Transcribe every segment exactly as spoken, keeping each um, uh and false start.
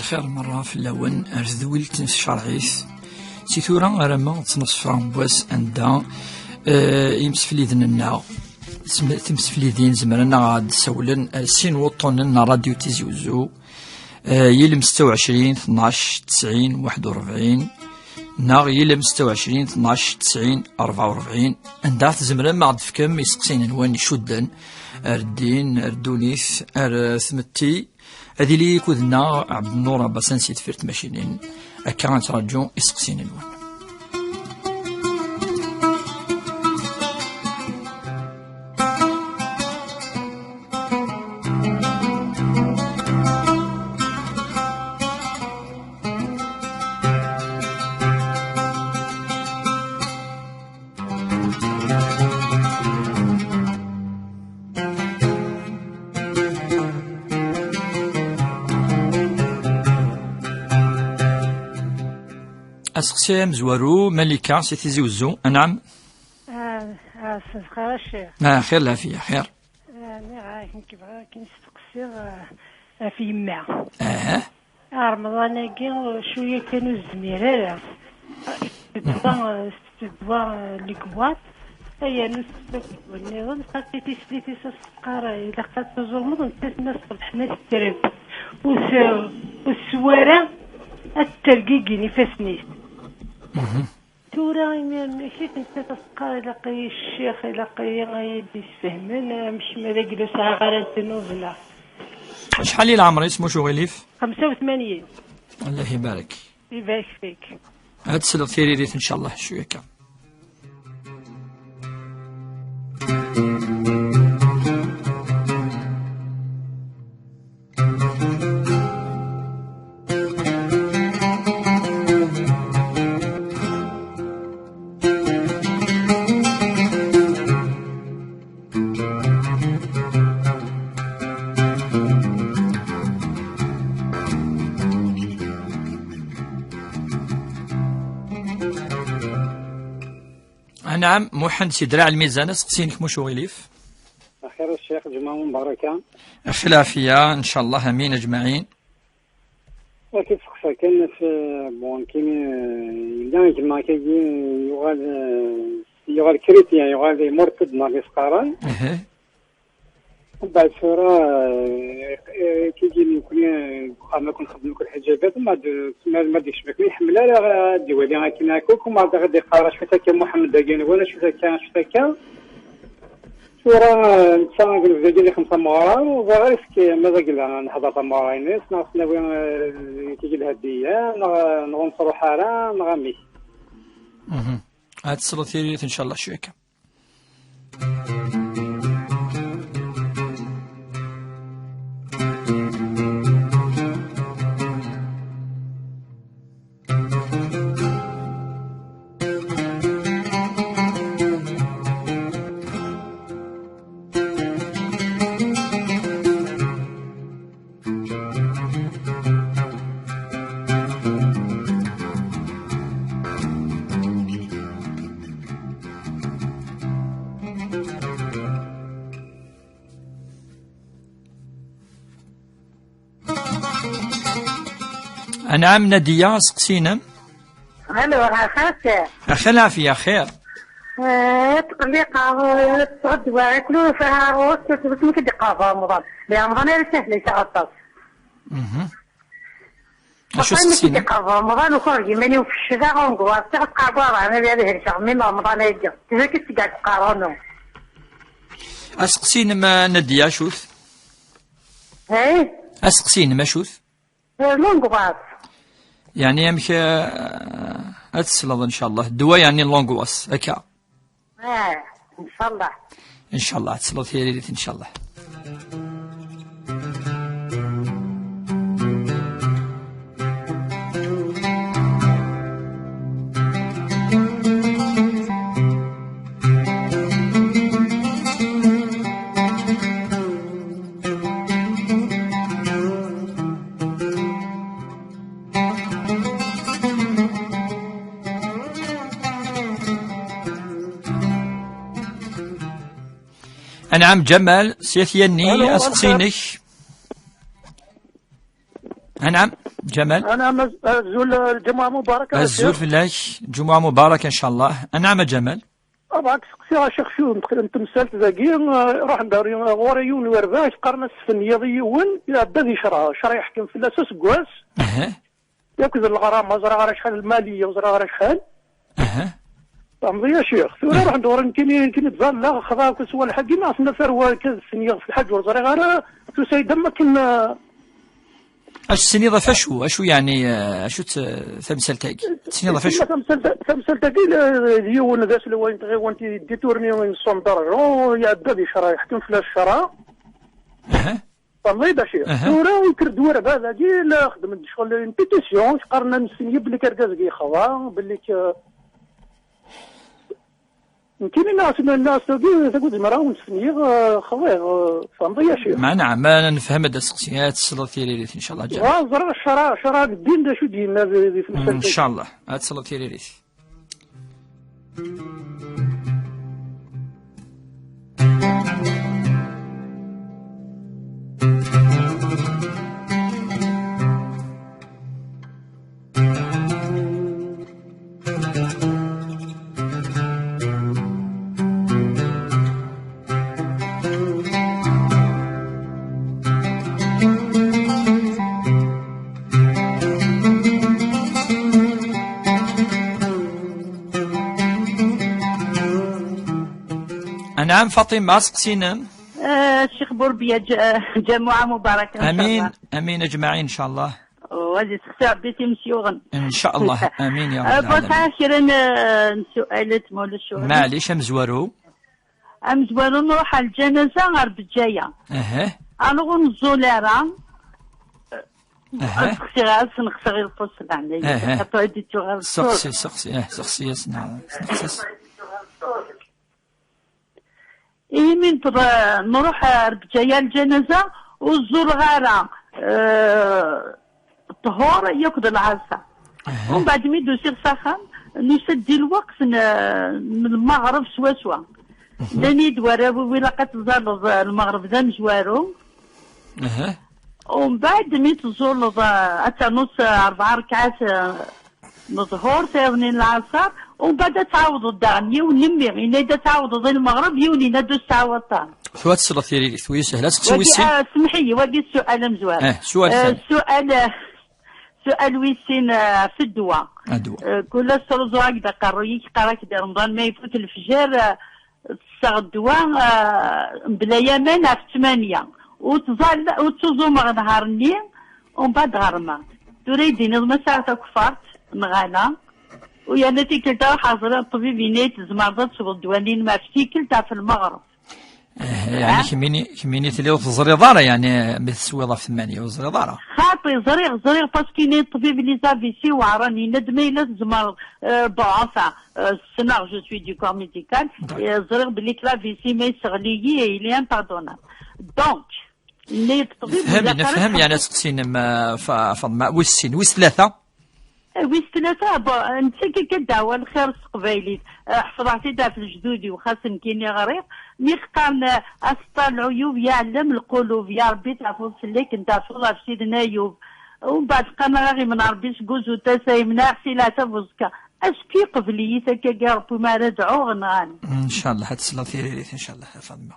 Xir merra fell-awen ar tedwilt n tcerɛit. Si tura arama d ttnaṣfa n wass anda, eh, imsefliden-nneɣ, isem-, timseflidin zemren ad d-sawlen ar sin wuṭṭunen n ṛṛadyu Tizi Uzzu, eh, yilem setta u ɛecrin, tnac, tesɛin, waḥed u rebɛin, neɣ yilem setta u ɛecrin, tnac, tesɛin, rebɛa u rebɛin, anda tzemrem ad ɣ-d-tefkem iseqsiyen-nwen icudden ar ddin, ar ddunit, ar, eh, tmetti, ad yili yikud-nneɣ Ɛebdennur Abasan si deffir tmacinin. Akka ad nettṛaǧu iseqsiyen-nwen. Aseqsi amezwaru, Malika si Tizi Uzzu, anɛam? Ah, ah, s lxir a ccix. Ah, xir lɛafiya, xir. Ah, nniɣ-ak, nekk bɣiɣ ad k-in-steqsiɣ, ah, ɣef yemma. Ah. Remḍan-agi, cwiya kan ur zmir ara. Tettedwa, tettedwa, eh, legwaṭ, yernu tettedwa deg nniḍen, xaṭi tislit-is aseqqar, ilaq ad tuẓumeḍ, nettat ma ṣṣbeḥ ma tettreb, ur s-, ur teswa ara, ad tergigin ifassen-is. Tura imir-nni, kif nettat aseqqar, ilaq-iyi ccix, ilaq-iyi ad iyi-d-isfehmen, amek ma d aglu sɛiɣ ara ddnub, neɣ? Acḥal i leɛmer-is, muc uɣilif? Xemsa u tmanyin. Allah ibarek. Ibarek fik. Ad tesleḍ tiririt, ncallah, cwiya kan. Anɛam, Muḥend si Draɛ Lmizan, aseqsi-inek, muc uɣilif. Axir a ccix, ǧemɛa mubaraka. Axi lɛafiya, ncallah, amin aǧmaɛin. Ad k-id-seqsaɣ kan, ɣef, bon, kini, yella gma-k-agi, yuɣal, eh, yuɣal chrétien, yuɣal murtad neɣ i s-qqaren. Ehe. Mbeɛd tura, eh, eh, kigi nekni, eh, deg uxxam akk nxeddem akk lḥiǧabat, mbeɛd, eh, ma, ma d-yekcem akk, ur iḥemmel ara ad d-iwali akken akk, mbeɛd ad d-iqqar, "Acu akka Muḥemmed-agi-nwen, acu akka, acu akka?" Tura, eh, netta deg lebda-agi xemsa tamuɣra, ur ẓriɣ ara iski, ma d agla nehder tamuɣra-ines, neɣ s-nawi, eh, kigi lheddiya, neɣ, neɣ ur nettruḥ ara, neɣ amek? Mhm. Ad tesleḍ tiririt, ncallah, cwiya kan. Anɛam, Nadiya, aseqsi-inem? Alo, axir. Axi lɛafiya, xir. Eh, tqelliqeɣ, eh, tɣedwa, aklu, ɣur-s, ur tebɣi ad d-iqerreb Remḍan. Di Remḍan ara sahla aṭas. Mhm. Acu aseqsi-inem? Iqerreb Remḍan, ukiɣ iman-iw fecleɣ, unguɣ, ɣas ad qerrbeɣ, ad helkeɣ, mi Remḍan-agi. Tebɣa-k ad tqerrbeḍ. Aseqsi-inem, a Nadiya, acu-t? Eh? Aseqsi-inem, acu-t? Eh, l'angoisse. Yeɛni amek, eh, ad tesleḍ, ncallah. Ddwa yeɛni l'angoisse, akka. Eh, ncallah. Ncallah, ad tesleḍ tiririt, ncallah. Anɛam Ǧamal, si At Yanni, alo, aseqsi-inek. Anɛam. Ǧamal? Anɛam, az-, azul, eh, lǧemɛa mubaraka, a Azul Ccix. Fell-ak, ǧemɛa mubaraka, ncallah. Anɛam, a Ǧamal. Abɣa ad k-seqsiɣ, a Ccix, cwiṭ n temsalt dagi, eh, ruḥen-d ɣer, ɣur-i yiwen werbaɛ, qqaren-as tfenyiḍ i yiwen, iɛedda di ccṛeɛ, ccṛeɛ yeḥkem fell-as aseggas. Aha. Akked leɣrama, ẓriɣ ara acḥal, lmaliya, ẓriɣ ara acḥal. Aha. Tfehmeḍ-iyi, a Ccix? Tura, aha, ruḥen-d ɣur-i nekkini, nekkini ttẓallaɣ, xḍiɣ akk s wallḥagi, neɣ tennafar wa akka d ssniɣ f lḥaǧ ur ẓriɣ ara, tusa-yi-d am wakken, eh, Acu tessiniḍ ɣef acu? Acu yeɛni, eh, acu-tt, eh, tamsalt-agi? Tessiniḍ ɣef acu? Tamsalt, tamsalt-agi, la, d yiwen d aselway n tɣiwant i détourné son d'argent, iɛedda di ccṛeɛ, yeḥkem fell-as ccṛeɛ. Aha. Tfehmeḍ-iyi, a Ccix? Aha. Tura, yekker-d werbaɛ dagi, la xedmen-d ccɣel, une pétition, qqaren-am ssniɣ belli k argaz-agi yexḍa, belli k-, nekkini nniɣ-as, nniɣ-as tagi, tagi ur zmireɣ ad wen-sfenyiɣ, eh, xḍiɣ, eh, tfehmeḍ-iyi, a Ccix? Meɛna, ma nefhem ad d-aseqsi, ad tesleḍ tiririt, ncallah, Ǧamal. Ah, ẓriɣ ccṛeɛ, ccṛeɛ deg ddin d acu d-yenna di, di temsalt-agi. Ncallah, ad tesleḍ tiririt. Anɛam Faṭima, aseqsi-inem. Eh, Ccix Burbiya, ǧ-, eh, ǧamuɛa mubaraka, ncallah. Amin, amin, aǧmaɛin, ncallah. Oh, ad yesteqsi Rebbi times yuɣen. Ncallah, amin, ya Rebbi lɛalamin. Sɛiɣ kra n, eh, n su'alat, ma ulac aɣilif. Maɛlic, amezwaru. Amezwaru, nruḥ ɣer lǧanaza ɣer Bejjaya. Aha. Alors ur neẓẓul ara. Aha. Ad sneqsiɣ, ad sneqsiɣ i lqus leɛnaya. Aha. Xaṭer ad d-ittuɣal ṣṣut. Seqsi, seqsi, eh, seqsi-as, neɣ sneqsi-as. Imi nṭeḍ-, nruḥ ar Bǧaya lǧanaza, ur ẓẓuleɣ ara, eh, ṭṭhur yakk d lɛaṣer. Aha. Umbeɛd mi d-usiɣ s axxam, nusa-d di lweqt n, n lmeɣreb swaswa. Mhm. Nnan-iyi-d warraw-iw ilaq ad teẓẓaleḍ, eh, lmeɣreb d amezwaru. Aha. Umbeɛd mi teẓẓuleḍ, eh, ad ternuḍ, eh, rebɛa rekɛat, eh, n ḍhur, tayeḍ-nni n lɛaṣer, umbeɛd ad tɛawdeḍ daɣen yiwen n mmi, yenna-yi-d ad tɛawdeḍ i lmeɣreb, yiwen yenna-d ur s-tɛawdeḍ ara. Tura ad tesleḍ tiririt, wi yeshel, ad seqsi wis sin. Ah, semmeḥ-iyi, wagi ssual amezwaru. Eh, ssual, eh, thani. Ssual, eh, ssual wis sin, eh, ɣef ddwa. Ddwa. Eh, kul ass ttruẓuɣ-ak-d aqerruy-ik, qqareɣ-ak-d i Remḍan ma ifut lefjer, eh, tesseɣ ddwa, eh, mebla yaman ɣef ttmanya. Ur tẓall, ur ttuẓumeɣ nehar-nni, umbeɛd ɣermeɣ. Tura i d-tiniḍ ma sɛiɣ takeffart, neɣ ala. U yerna tikkelt-a ruḥeɣ ẓriɣ ṭṭbib, yenna-yi-d tzemreḍ ad tesweḍ ddwa-nni ɣef tikkelt ɣef lmeɣreb. Eh, yeɛni ah? Kemmini, kemmini telliḍ ur teẓriḍ ara, yeɛni mi teswiḍ ɣef tmanya, ur teẓriḍ ara. Xaṭi, ẓriɣ, ẓriɣ, parce que yenna-yi-d ṭṭbib, les A V C weɛren, yenna-d ma yella tzemreḍ, eh, bon, enfin, Euh, ssneɣ, je suis du corps médical. D'accord. Et, euh, ẓriɣ belli l'A V C ma yesseɣli-yi, il est impardonnable. Donc, yenna-yi-d ṭṭbib, nefhem, ilaq ara nefhem, yeɛni aseqsi-inem, euh, Fa-, Faḍma, wis sin, wis tlata? Eh, wis tlata, bon, netta akka akka ddeɛwa lxir s teqbaylit. Eh, ḥefḍeɣ-t-id ɣef lejdud-iw, xas nekkini ɣriɣ. Mi qqaren, eh, aseṭṭa lɛuyub yeɛlem lqulub, ya Rebbi teɛfuḍ fell-ak, n teɛfuḍ ɣef Sidna Ayub. Umbeɛd qqaren-aɣ aɣim n Rebbi seg uzutas, ayemneɛ si leɛtab uẓekka. Acku iqbel-iyi takagi Rebbi ma ara dɛuɣ neɣ ala. Ncallah ad tesleḍ tiririt, ncallah, a Faḍma.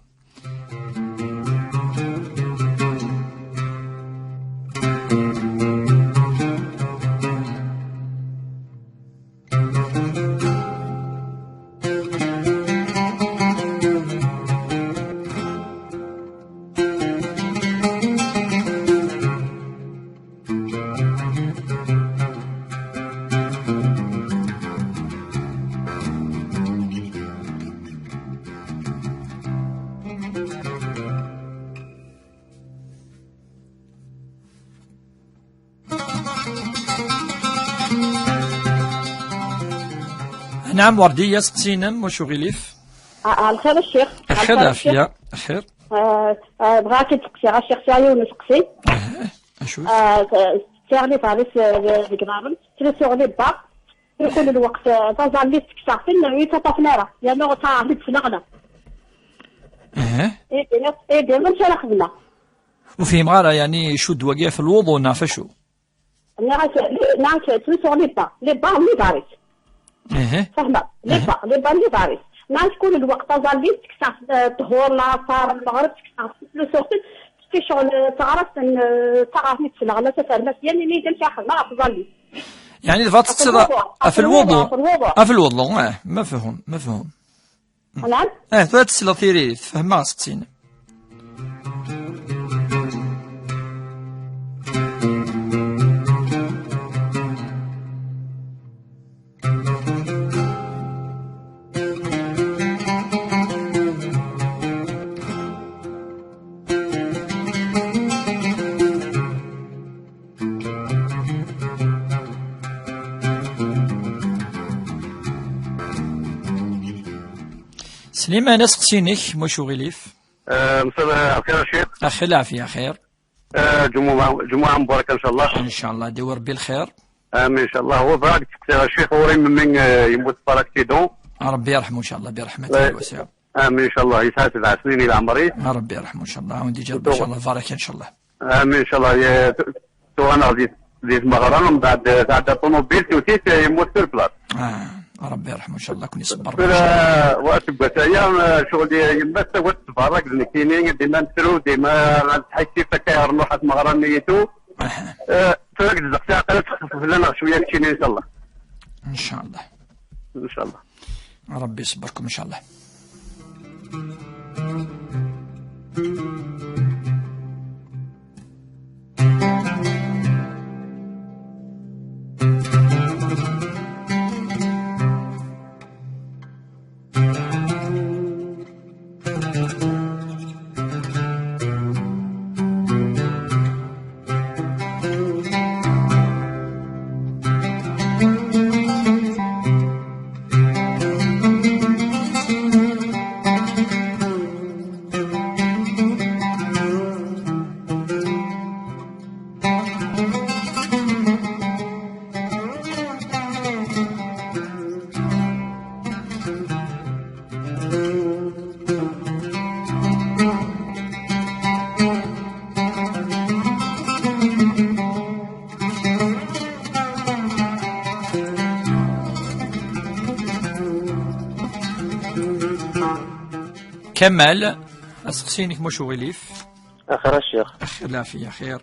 Anɛam Werdiya, aseqsi-inem, wacu ɣilif? Ah, ah, lxir a ccix. Lxir, lɛafya, lxir. Ah, ah, bɣiɣ ad k-id-seqsiɣ a ccix, sɛiɣ yiwen n useqsi. Ah, acu? Ah, sɛiɣ les varices, eh, deg iḍarren, ttlusuɣ les bas, kul lweqt, eh, taẓallit ttekkseɣ-ten, ur yi-ttaṭṭafen ara, yerna ur ttaɣeɣ-ten-id s leɣla. Ihi, ihi, amek ara xedmeɣ? Ur fhimeɣ ara, yeɛni icudd wagi ɣef lwuḍu neɣ ɣef acu? Nniɣ-ak, nniɣ-ak, ttlusuɣ les bas, les bas n yiḍarren. Ehe. Fehmeɣ. Les bas, les bas n yiḍarren. Nniɣ-ak kul lweqt aẓalli, ttekkseɣ, eh, ṭhur, laṣer, lmeɣreb, ttekkseɣ, ttlusuɣ-ten, tefka ccɣel, eh, d taɣaft n, eh, d taɣaft n tesleɣ, la tafermast, yan ini-d amek ara xedmeɣ ɣef uẓalli. Yeɛni tebɣa ad teṭṭseḍ ɣef lwuḍu, ɣef lwuḍu. Ɣef lwuḍu, eh, mefhum, mefhum. Nɛam? Eh, tura ad tesleḍ tiririt, fehmeɣ aseqsi-inem. Sliman, aseqsi-inek, mac uɣilif. Eh, مساء الخير يا شيخ. Axir lɛafiya, axir. Eh, جمعة، جمعة مباركة إن شاء الله. Ncallah, d-yawi Rebbi lxir. آمين إن شاء الله. هو بعد تقصير الشيخ هو من، من، eh, يموت في l'accident. Rebbi yerḥem, ncallah, برحمته الواسعة. آمين إن شاء الله. يسعى سبع سنين إلى عمري. Rebbi yerḥem, ncallah. Ad wen-d-yeǧǧ Rebbi, ncallah, baraka, ncallah. آمين إن شاء الله. ي-، ت-، توانا غادي، غادي في مغران، ومن بعد، eh, تعدى طوموبيل توتيت، eh, يموت في البلاصة. آه، ربي يرحمه إن شاء الله، كون يصبر. Tura, wa tebɣa aya, eh, ccɣel yemma-s, wa tettbarrak d nekkini, dima nettru, dima nttḥekkit akka ɣer Nruḥ ad t-nɣer nniya-s. Aha. Eh, tura deg zzaqqa ad txeffef fell-aneɣ cwiya keččini, إن شاء الله. إن شاء الله. إن شاء الله. ربي يصبركم إن شاء الله. Kamal, aseqsi-inek mac uɣilif. Axir a ccix. Axir lɛafiya, xir.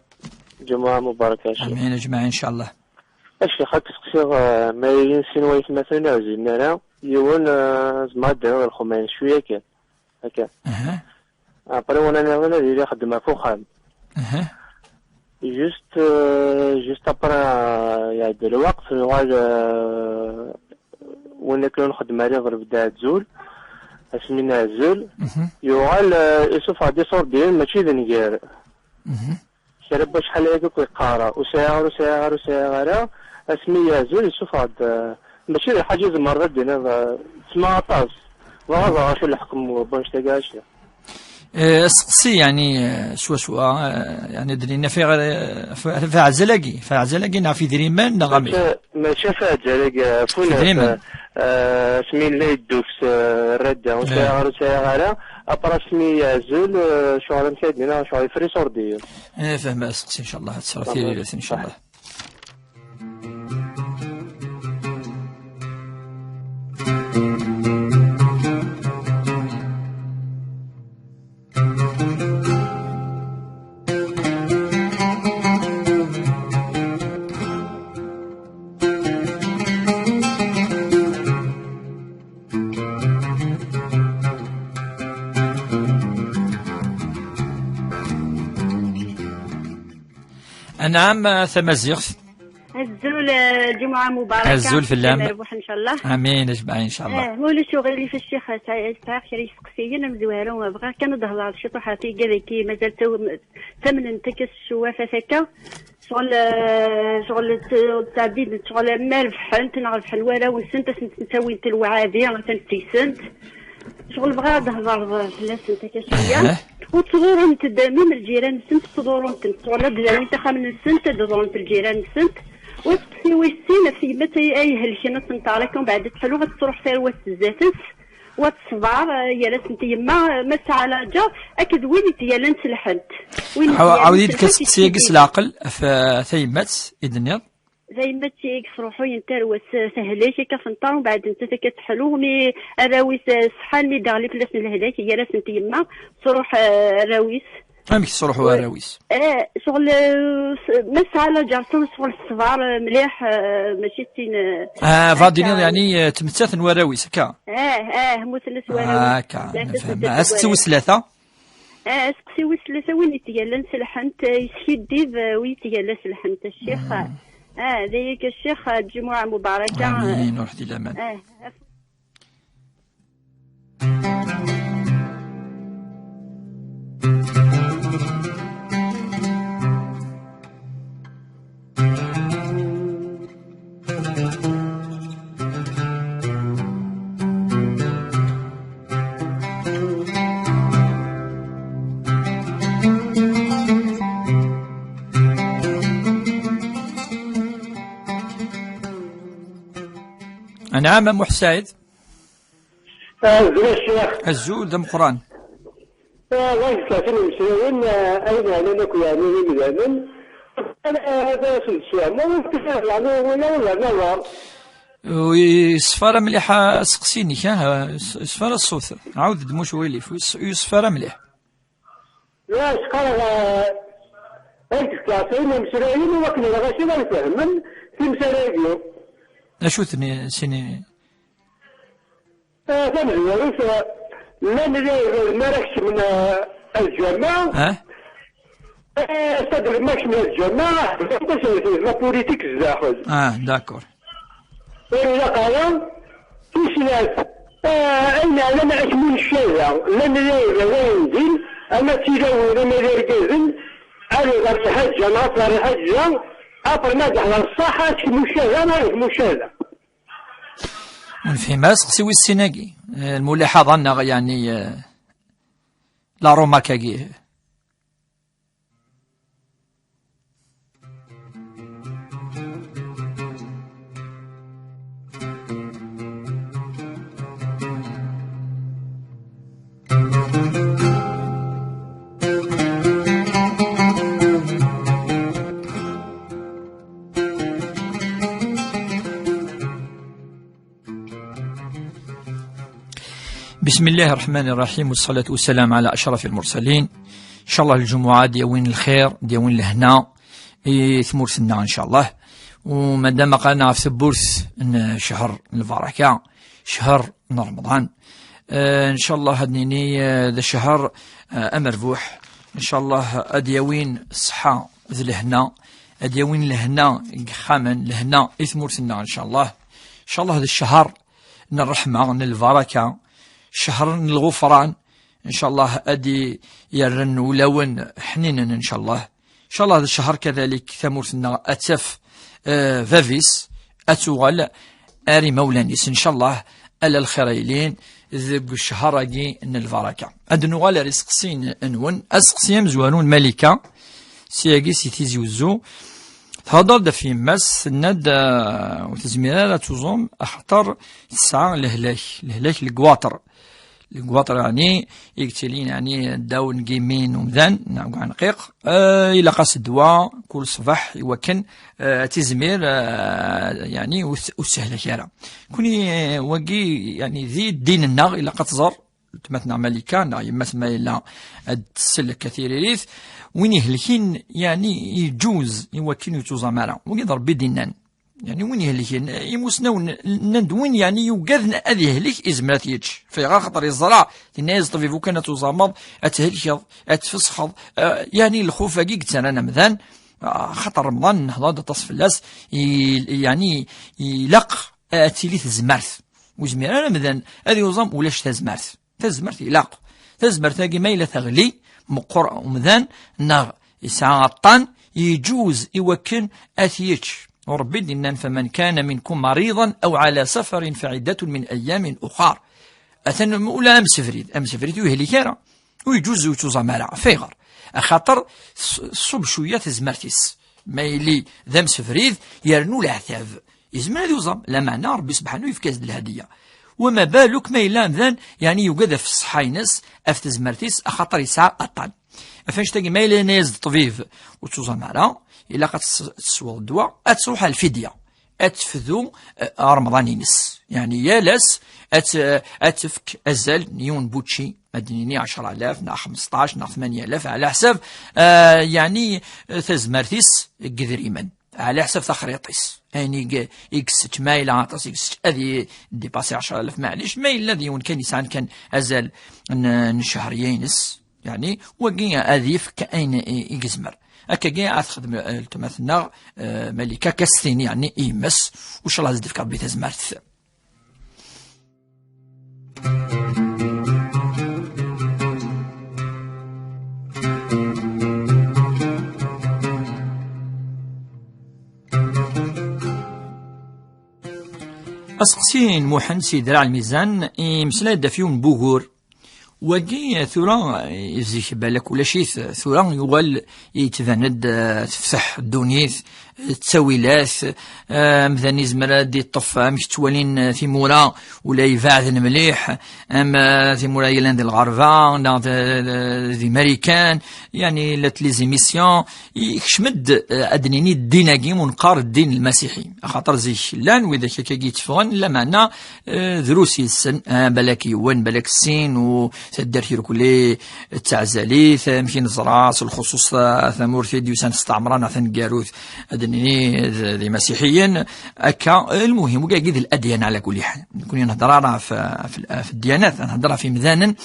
Ǧumuɛa mubaraka a ccix. Amin, aǧmaɛ, ncallah. A ccix, ad k-seqsiɣ, eh, ma yili sin waytmaten ur ɛzilen ara, yiwen, eh, zemreɣ ad d-rreɣ lxumayna cwiya kan. Akka. Aha. Après, win nniḍen ad yili ixeddem ɣef uxxam. Aha. Juste, euh, juste après, euh, iɛedda lweqt, yuɣal, euh, win akken ur nxeddem ara iḍleb-d azul, asmi neɛzel, mhm, yuɣal, euh, isuffeɣ-d iṣurdiyen, mačči d nnger. Mhm. Kra n wacḥal aya akk yeqqar, ur sɛiɣ ara, ur sɛiɣ ara, ur sɛiɣ ara, asmi yeɛzel, isuffeɣ-d, euh, mačči d lḥaǧa i tzemreḍ ad d-tiniḍ, euh, tesma aṭas. Bɣiɣ ad ẓreɣ acu leḥkem n wannect-agi, a ccix. Eh, aseqsi, yeɛni, eh, swaswa, eh, yeɛni, d-nini ɣef, ɣef, ɣef aɛzal-agi, ɣef aɛzal-agi neɣ ɣef idrimen neɣ amek? Mačči, mačči ɣef aɛzal-agi, ɣef win, ɣef idrimen. Eh, asmi yella yeddukes, eh, rradda, ur sɛiɣ ara, ur sɛiɣ ara, après asmi yeɛzel, eh, ccɣel amek ay d-nini, ccɣel yeffer iṣurdiyen. Eh, fehmeɣ aseqsi, ncallah, ad tesɛu tiririt, ncallah. Anɛam, a tamaziɣt. Azul, eh, ǧumuɛa mubaraka. Azul fell-am. Ad nerbeḥ, ncallah. Amin, aǧmaɛ, ncallah. Eh, ma ulac uɣilif a ccix, sɛi-, sɛiɣ kra iseqsiyen, amezwaru, bɣiɣ kan ad d-hedreɣ ciṭuḥ ɣef tigad-agi, mazal taw-, tamnent akka s ccwafat akka. Ccɣel, eh, ccɣel t-, ttɛeddident, ccɣel ma rebḥent neɣ rebḥen warraw-nsent, ad sent-ttawint lewɛadi, ad tent-tteysent. Ccɣel bɣiɣ ad d-hedreɣ fell-asent akka cwiya. Aha. Ur ttḍurrunt-d, même lǧiran-nsent ttḍurrunt-tent. Ccɣel ad d-awint axxam-nsent, ad d-ḍurrunt lǧiran-nsent. Wa teṭṭef i wis sin, ɣef yemma-s ay, ay ihelken ad tent-teɣra kan, beɛd ad teḥlu, ad tettruḥ tarwa-s zdat-s. Wa teṣber, eh, yerra-tent yemma, eh, ma tesɛa laǧer, akked win i tt-yerran s lḥent. Win i tt-yerran s lḥent, ɛaw-, ɛawed-iyi-d kan aseqsi-agi s leɛqel, ɣef, eh, tayemmat i d-tenniḍ. Dayma d tigi sruḥuyen tarwa-s, eh, tehlek, akka tenṭer, umbeɛd nettat akka teḥlu, mi arraw-is, eh, ṣṣḥan, mi d-teɣli fell-asen lehlak, gar-asent yemma, truḥ, eh, arraw-is. Amek tesruḥ arraw-is? Eh, ccɣel, eh, s-, ma tesɛa laǧerṣum, ccɣel teṣber, eh, mliḥ, eh, mačči d tin, eh, Ah, va akka. Diniḍ, yeɛni, eh, tmettat n warraw-is, akka? Eh, eh, mmuten-as warraw-is. Ah, akka, nefhem. As-tettwes tlata? Ah, aseqsi wis tlata, win yettgallan s lḥent, eh, yeskiddib, eh, win yettgalla s lḥent, a ccix. Ah, d ayagi, a ccix, eh, lǧumuɛa mubaraka. Amin, ruḥ di laman. Ah, af-, Anɛam, a Muḥ Saɛid. Azul a ccix. Azul d ameqqran. Ah, Allah yefk-asen imeslayen, ah, ayen ɛnan akk yeɛni imdanen. Ad asen-d-sfehmeɣ, yeɛni wala wala nawer. Ur yeṣfa ara mliḥ aseqsi-nnek, ah, yeṣfa ara ṣṣut. Ɛawed-d muc wulif, ur yeṣ-, ur yeṣfa ara mliḥ. La, s-qqareɣ, ah, ad k-fkeɣ sin imeslayen i wakken lɣaci ad fehmen timsal-agi. Acu-ten i-, sin i-, Ah, tamezwarut, ah, llan lɛibad mi ara kecmen, ah, lǧameɛ. Ah? Eh, c'est-à-dire, ma kecmen lǧameɛ, ḥbes la politique zdaxel. Ah, d'accord. Ur ilaq ara, tis snat, ah, ayen ɛnan asmi n ccada, llan lɛibad ayen din, ama d tilawin, ama d irgazen, ad ɣer lḥaǧa, neɣ ɣer lḥaǧa, après ma d-ḥḍer ṣṣaḥa, ad kecmen ccada, neɣ ad kecmen ccada. Ur nefhim ara aseqsi wis sin-agi. Eh, lmuliḥaḍa neɣ, yeɛni, eh, la remarque-agi. بسم الله الرحمن الرحيم، والصلاة والسلام على أشرف المرسلين. إن شاء الله الجمعة ديوين الخير، ديوين الهنا، إي ثمورتنا إن شاء الله. ومادام قالنا في ثبورت إن شهر البركة، شهر رمضان، آه، إن شاء الله هاد نيني، آه، ذا شهر، آه، أمربوح. إن شاء الله أديوين الصحة ذا الهنا، أديوين الهنا قخامن الهنا إثمورتنا إن شاء الله. إن شاء الله هذا الشهر n ṛṛeḥma, n lbaraka, ccher n lɣufran. Ncallah ad d-yerren ulawen ḥninen, ncallah. Ncallah d ccher kadalik tamurt-nneɣ ad taf, eh, bab-is, ad tuɣal ar imawlan-is, ncallah, ala lxir a yilin deg ccher-agi n lbaraka. Ad nuɣal ar iseqsiyen-nwen. Aseqsi amezwaru n Malika, seg-agi si Tizi Uzzu, thedder-d ɣef yemma-s, tenna-d, eh, ur tezmir ara ad tuẓum, axaṭer tesɛa lehlak, lehlak n lgwaṭer. Lgwaṭer, yeɛni, i yettilin, yeɛni, ddaw n yimi n umdan, neɣ deg uɛenqiq, eh, ilaq-as ddwa kul ṣṣbeḥ i wakken, eh, ad tizmir, eh, yeɛni, ur t-, ur tsehlak ara. Kuni, eh, wagi, yeɛni, di ddin-nneɣ ilaq ad tẓer, weltma-tneɣ Malika, neɣ yemma-s ma yella ad tsel akka tiririt, win ihelkin, yeɛni, yeǧǧuz i wakken ur yettuẓam ara. Wagi d Ṛebbi i d-innan. Yeɛni, win ihelken, imusnawen nnan-d win, yeɛni, yugaden ad ihlek, izmer ad t-yečč. Fayɣer? Axaṭer yeẓra, tenna-yas ṭṭbib, "Ukan ad tuẓameḍ, ad thelkeḍ, ad tfesxeḍ." Ah, yeɛni, lxuf-agi i yettarran amdan, ah, axaṭer Remḍan, nehḍer-d aṭas fell-as, i-, yeɛni, ilaq ad tili tezmert. Ur yezmir ara amdan ad yuẓam ulac tazmert. Tazmert ilaq. Tazmert-agi ma yella teɣli, meqqer umdan, neɣ yesɛa aṭṭan, yeǧuz i wakken ad t-yečč. U Ṛebbi d-innan, "فمن كان منكم مريضا أو على سفر فعدة من أيام أخر." Atan ula amsebrid, amsebrid ur yehlik ara, ur yeǧuz ur yettuẓam ara. Ɣef ayɣer? Axaṭer s-, tṣubb cwiya tazmert-is. Ma yili d amsebrid, yernu leɛtab. Yezmer ad yuẓam, lameɛna Ṛebbi sebḥanu yefka-as-d lhadiya. Wama baluk ma yella amdan, yeɛni yugad ɣef ṣṣeḥḥa-ines, ɣef tezmert-is, axaṭer yesɛa aṭṭan. Ɣef annect-agi, ma yella yenna-yas-d ṭṭbib, ur ttuẓam ara, ilaq ad tes-, tesweḍ ddwa, ad truḥ ar lfidya, ad tefdu, eh, remḍan-ines. Yeɛni yal ass ad t-, ad tefk azal n yiwen n wučči, ad d-nini ɛecra alaf neɣ xmesṭac neɣ tmanya alaf, ɛla ḥsab, eh, yeɛni, eh, tazmert-is deg idrimen, ɛla ḥsab taxriṭ-is. Ayen i g-, i yessečč, ma yella aṭas i yessečč, ad yedipasi ɛecra alaf, maɛlic, ma yella d yiwen kan yesɛan kan azal n, n ccehriya-ines, yeɛni, wagi ad yefk ayen i, i yezmer. Akkagi ad texdem, eh, weltma-tneɣ, eh, Malika, ad s-tini, yeɛni, i yemma-s, u ncallah ad s-d-tefk Rebbi tazmert. Aseqsi n Muḥend Sidi Raɛli Lmizan, imeslay-d ɣef yiwen n wugur. Wagi, tura, zik balak ulac-it, tura yuɣal yettban-d, eh, tefteḥ ddunit, eh, ttawilat, eh, amdan yezmer ad d-iṭṭef amek ttwalin, eh, timura, ula ibeɛden mliḥ, am, eh, timura yellan di lɣerba, neɣ d, d, di Marikan, yeɛni, la les émissions, yekcem-d, eh, ad d-nini ddin-agi u neqqar ddin lmasiḥi. Axaṭer zik llan widak akkagi yetteffɣen, lameɛna, eh, drus yes-sen, eh, balak yiwen, balak sin, u taddart irkelli d taɛzalit, amek i neẓra, s lxuṣuṣ ta-, tamurt i d-yusan s taɛmra neɣ taneggarut, ad d-nini d, d imasiḥiyen, akka, eh, lmuhim, wigagi d ladyan ɛla kulli ḥal. Nekni ur nhedder ara ɣef, ɣef, ɣef ddyanat, nhedder ɣef imdanen,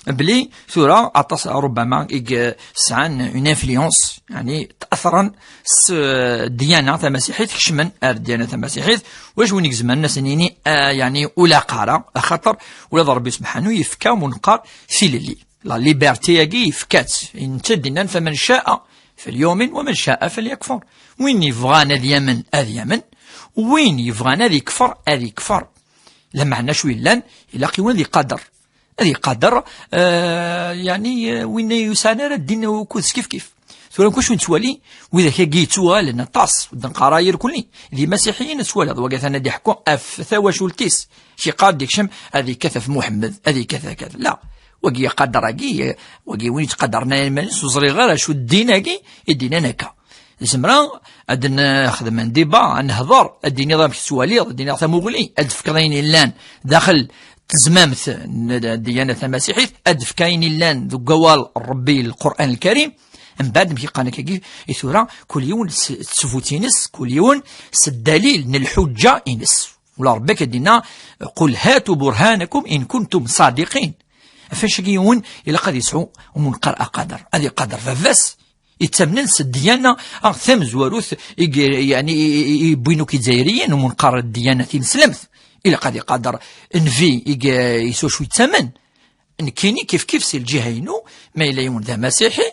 bli tura aṭas rubbama i yesɛan une influence, yeɛni tɛeṭṭren s, eh, ddiyana tamasiḥit, kecmen ar ddiyana tamasiḥit, wacu win igezmen ad sen-yini, eh, yeɛni ur ilaq ara, axaṭer ula d Rebbi subḥanu yefka u neqqar tilelli. La liberté-agi yefka-tt, netta d-yennan: "Faman ca'a falyumin, waman ca'a falyakfur." Win yebɣan ad yamen, ad yamen, win yebɣan ad ikfer, ad ikfer. Lameɛna acu yellan, ilaq yiwen ad iqader. Ad iqader, eh, yeɛni, eh, win ur yesɛan ara ddin ukud skifkif. Tura, mkul acu nettwali, widak-agi yettuɣalen aṭas, ur d-neqqar ara irkelli, d imasiḥiyen, ad twaliḍ, wagi atan ad iḥekku ɣef tawacult-is, kiqar ad ikcem, ad ikkat ɣef Muḥemmed, ad ikkat akka. La, wagi aqader-agi, eh, wagi win yettqadaren iman-is, ur ẓriɣ ara acu ddin-agi i d-yennan akka. Zemreɣ ad nexdem un débat, ad nehḍer, ad d-tiniḍ amek tettwaliḍ, ad d-iniɣ tamuɣli, ad d-tefkeḍ ayen yellan daxel tezmamt n ddiyana tamasiḥit, ad d-tefk ayen yellan deg wawal n Rebbi, Lqur'an Lkarim. Mbeɛd, amek i qqaren akkagi i tura, kul yiwen s ttbut-ines, kul yiwen s ddalil n lḥuǧǧa-ines. Ula Rebbi akka d-yenna: "Qul hatu burhanakum in kuntum sadiqin." Ɣef wacagi yiwen ilaq ad yesɛu umunqar aqader, ad iqader baba-s, ittamnen s ddiyana, ah, tamezwarut i g-, yeɛni, i, i, i, i wwin akk Izzayriyen, umunqar n ddiyana tineslemt. Ilaq ad iqader nnbi i g-, i s wacu yettamen. Nekkini kif kif si lǧiha-inu, ma yella yiwen d amasiḥi,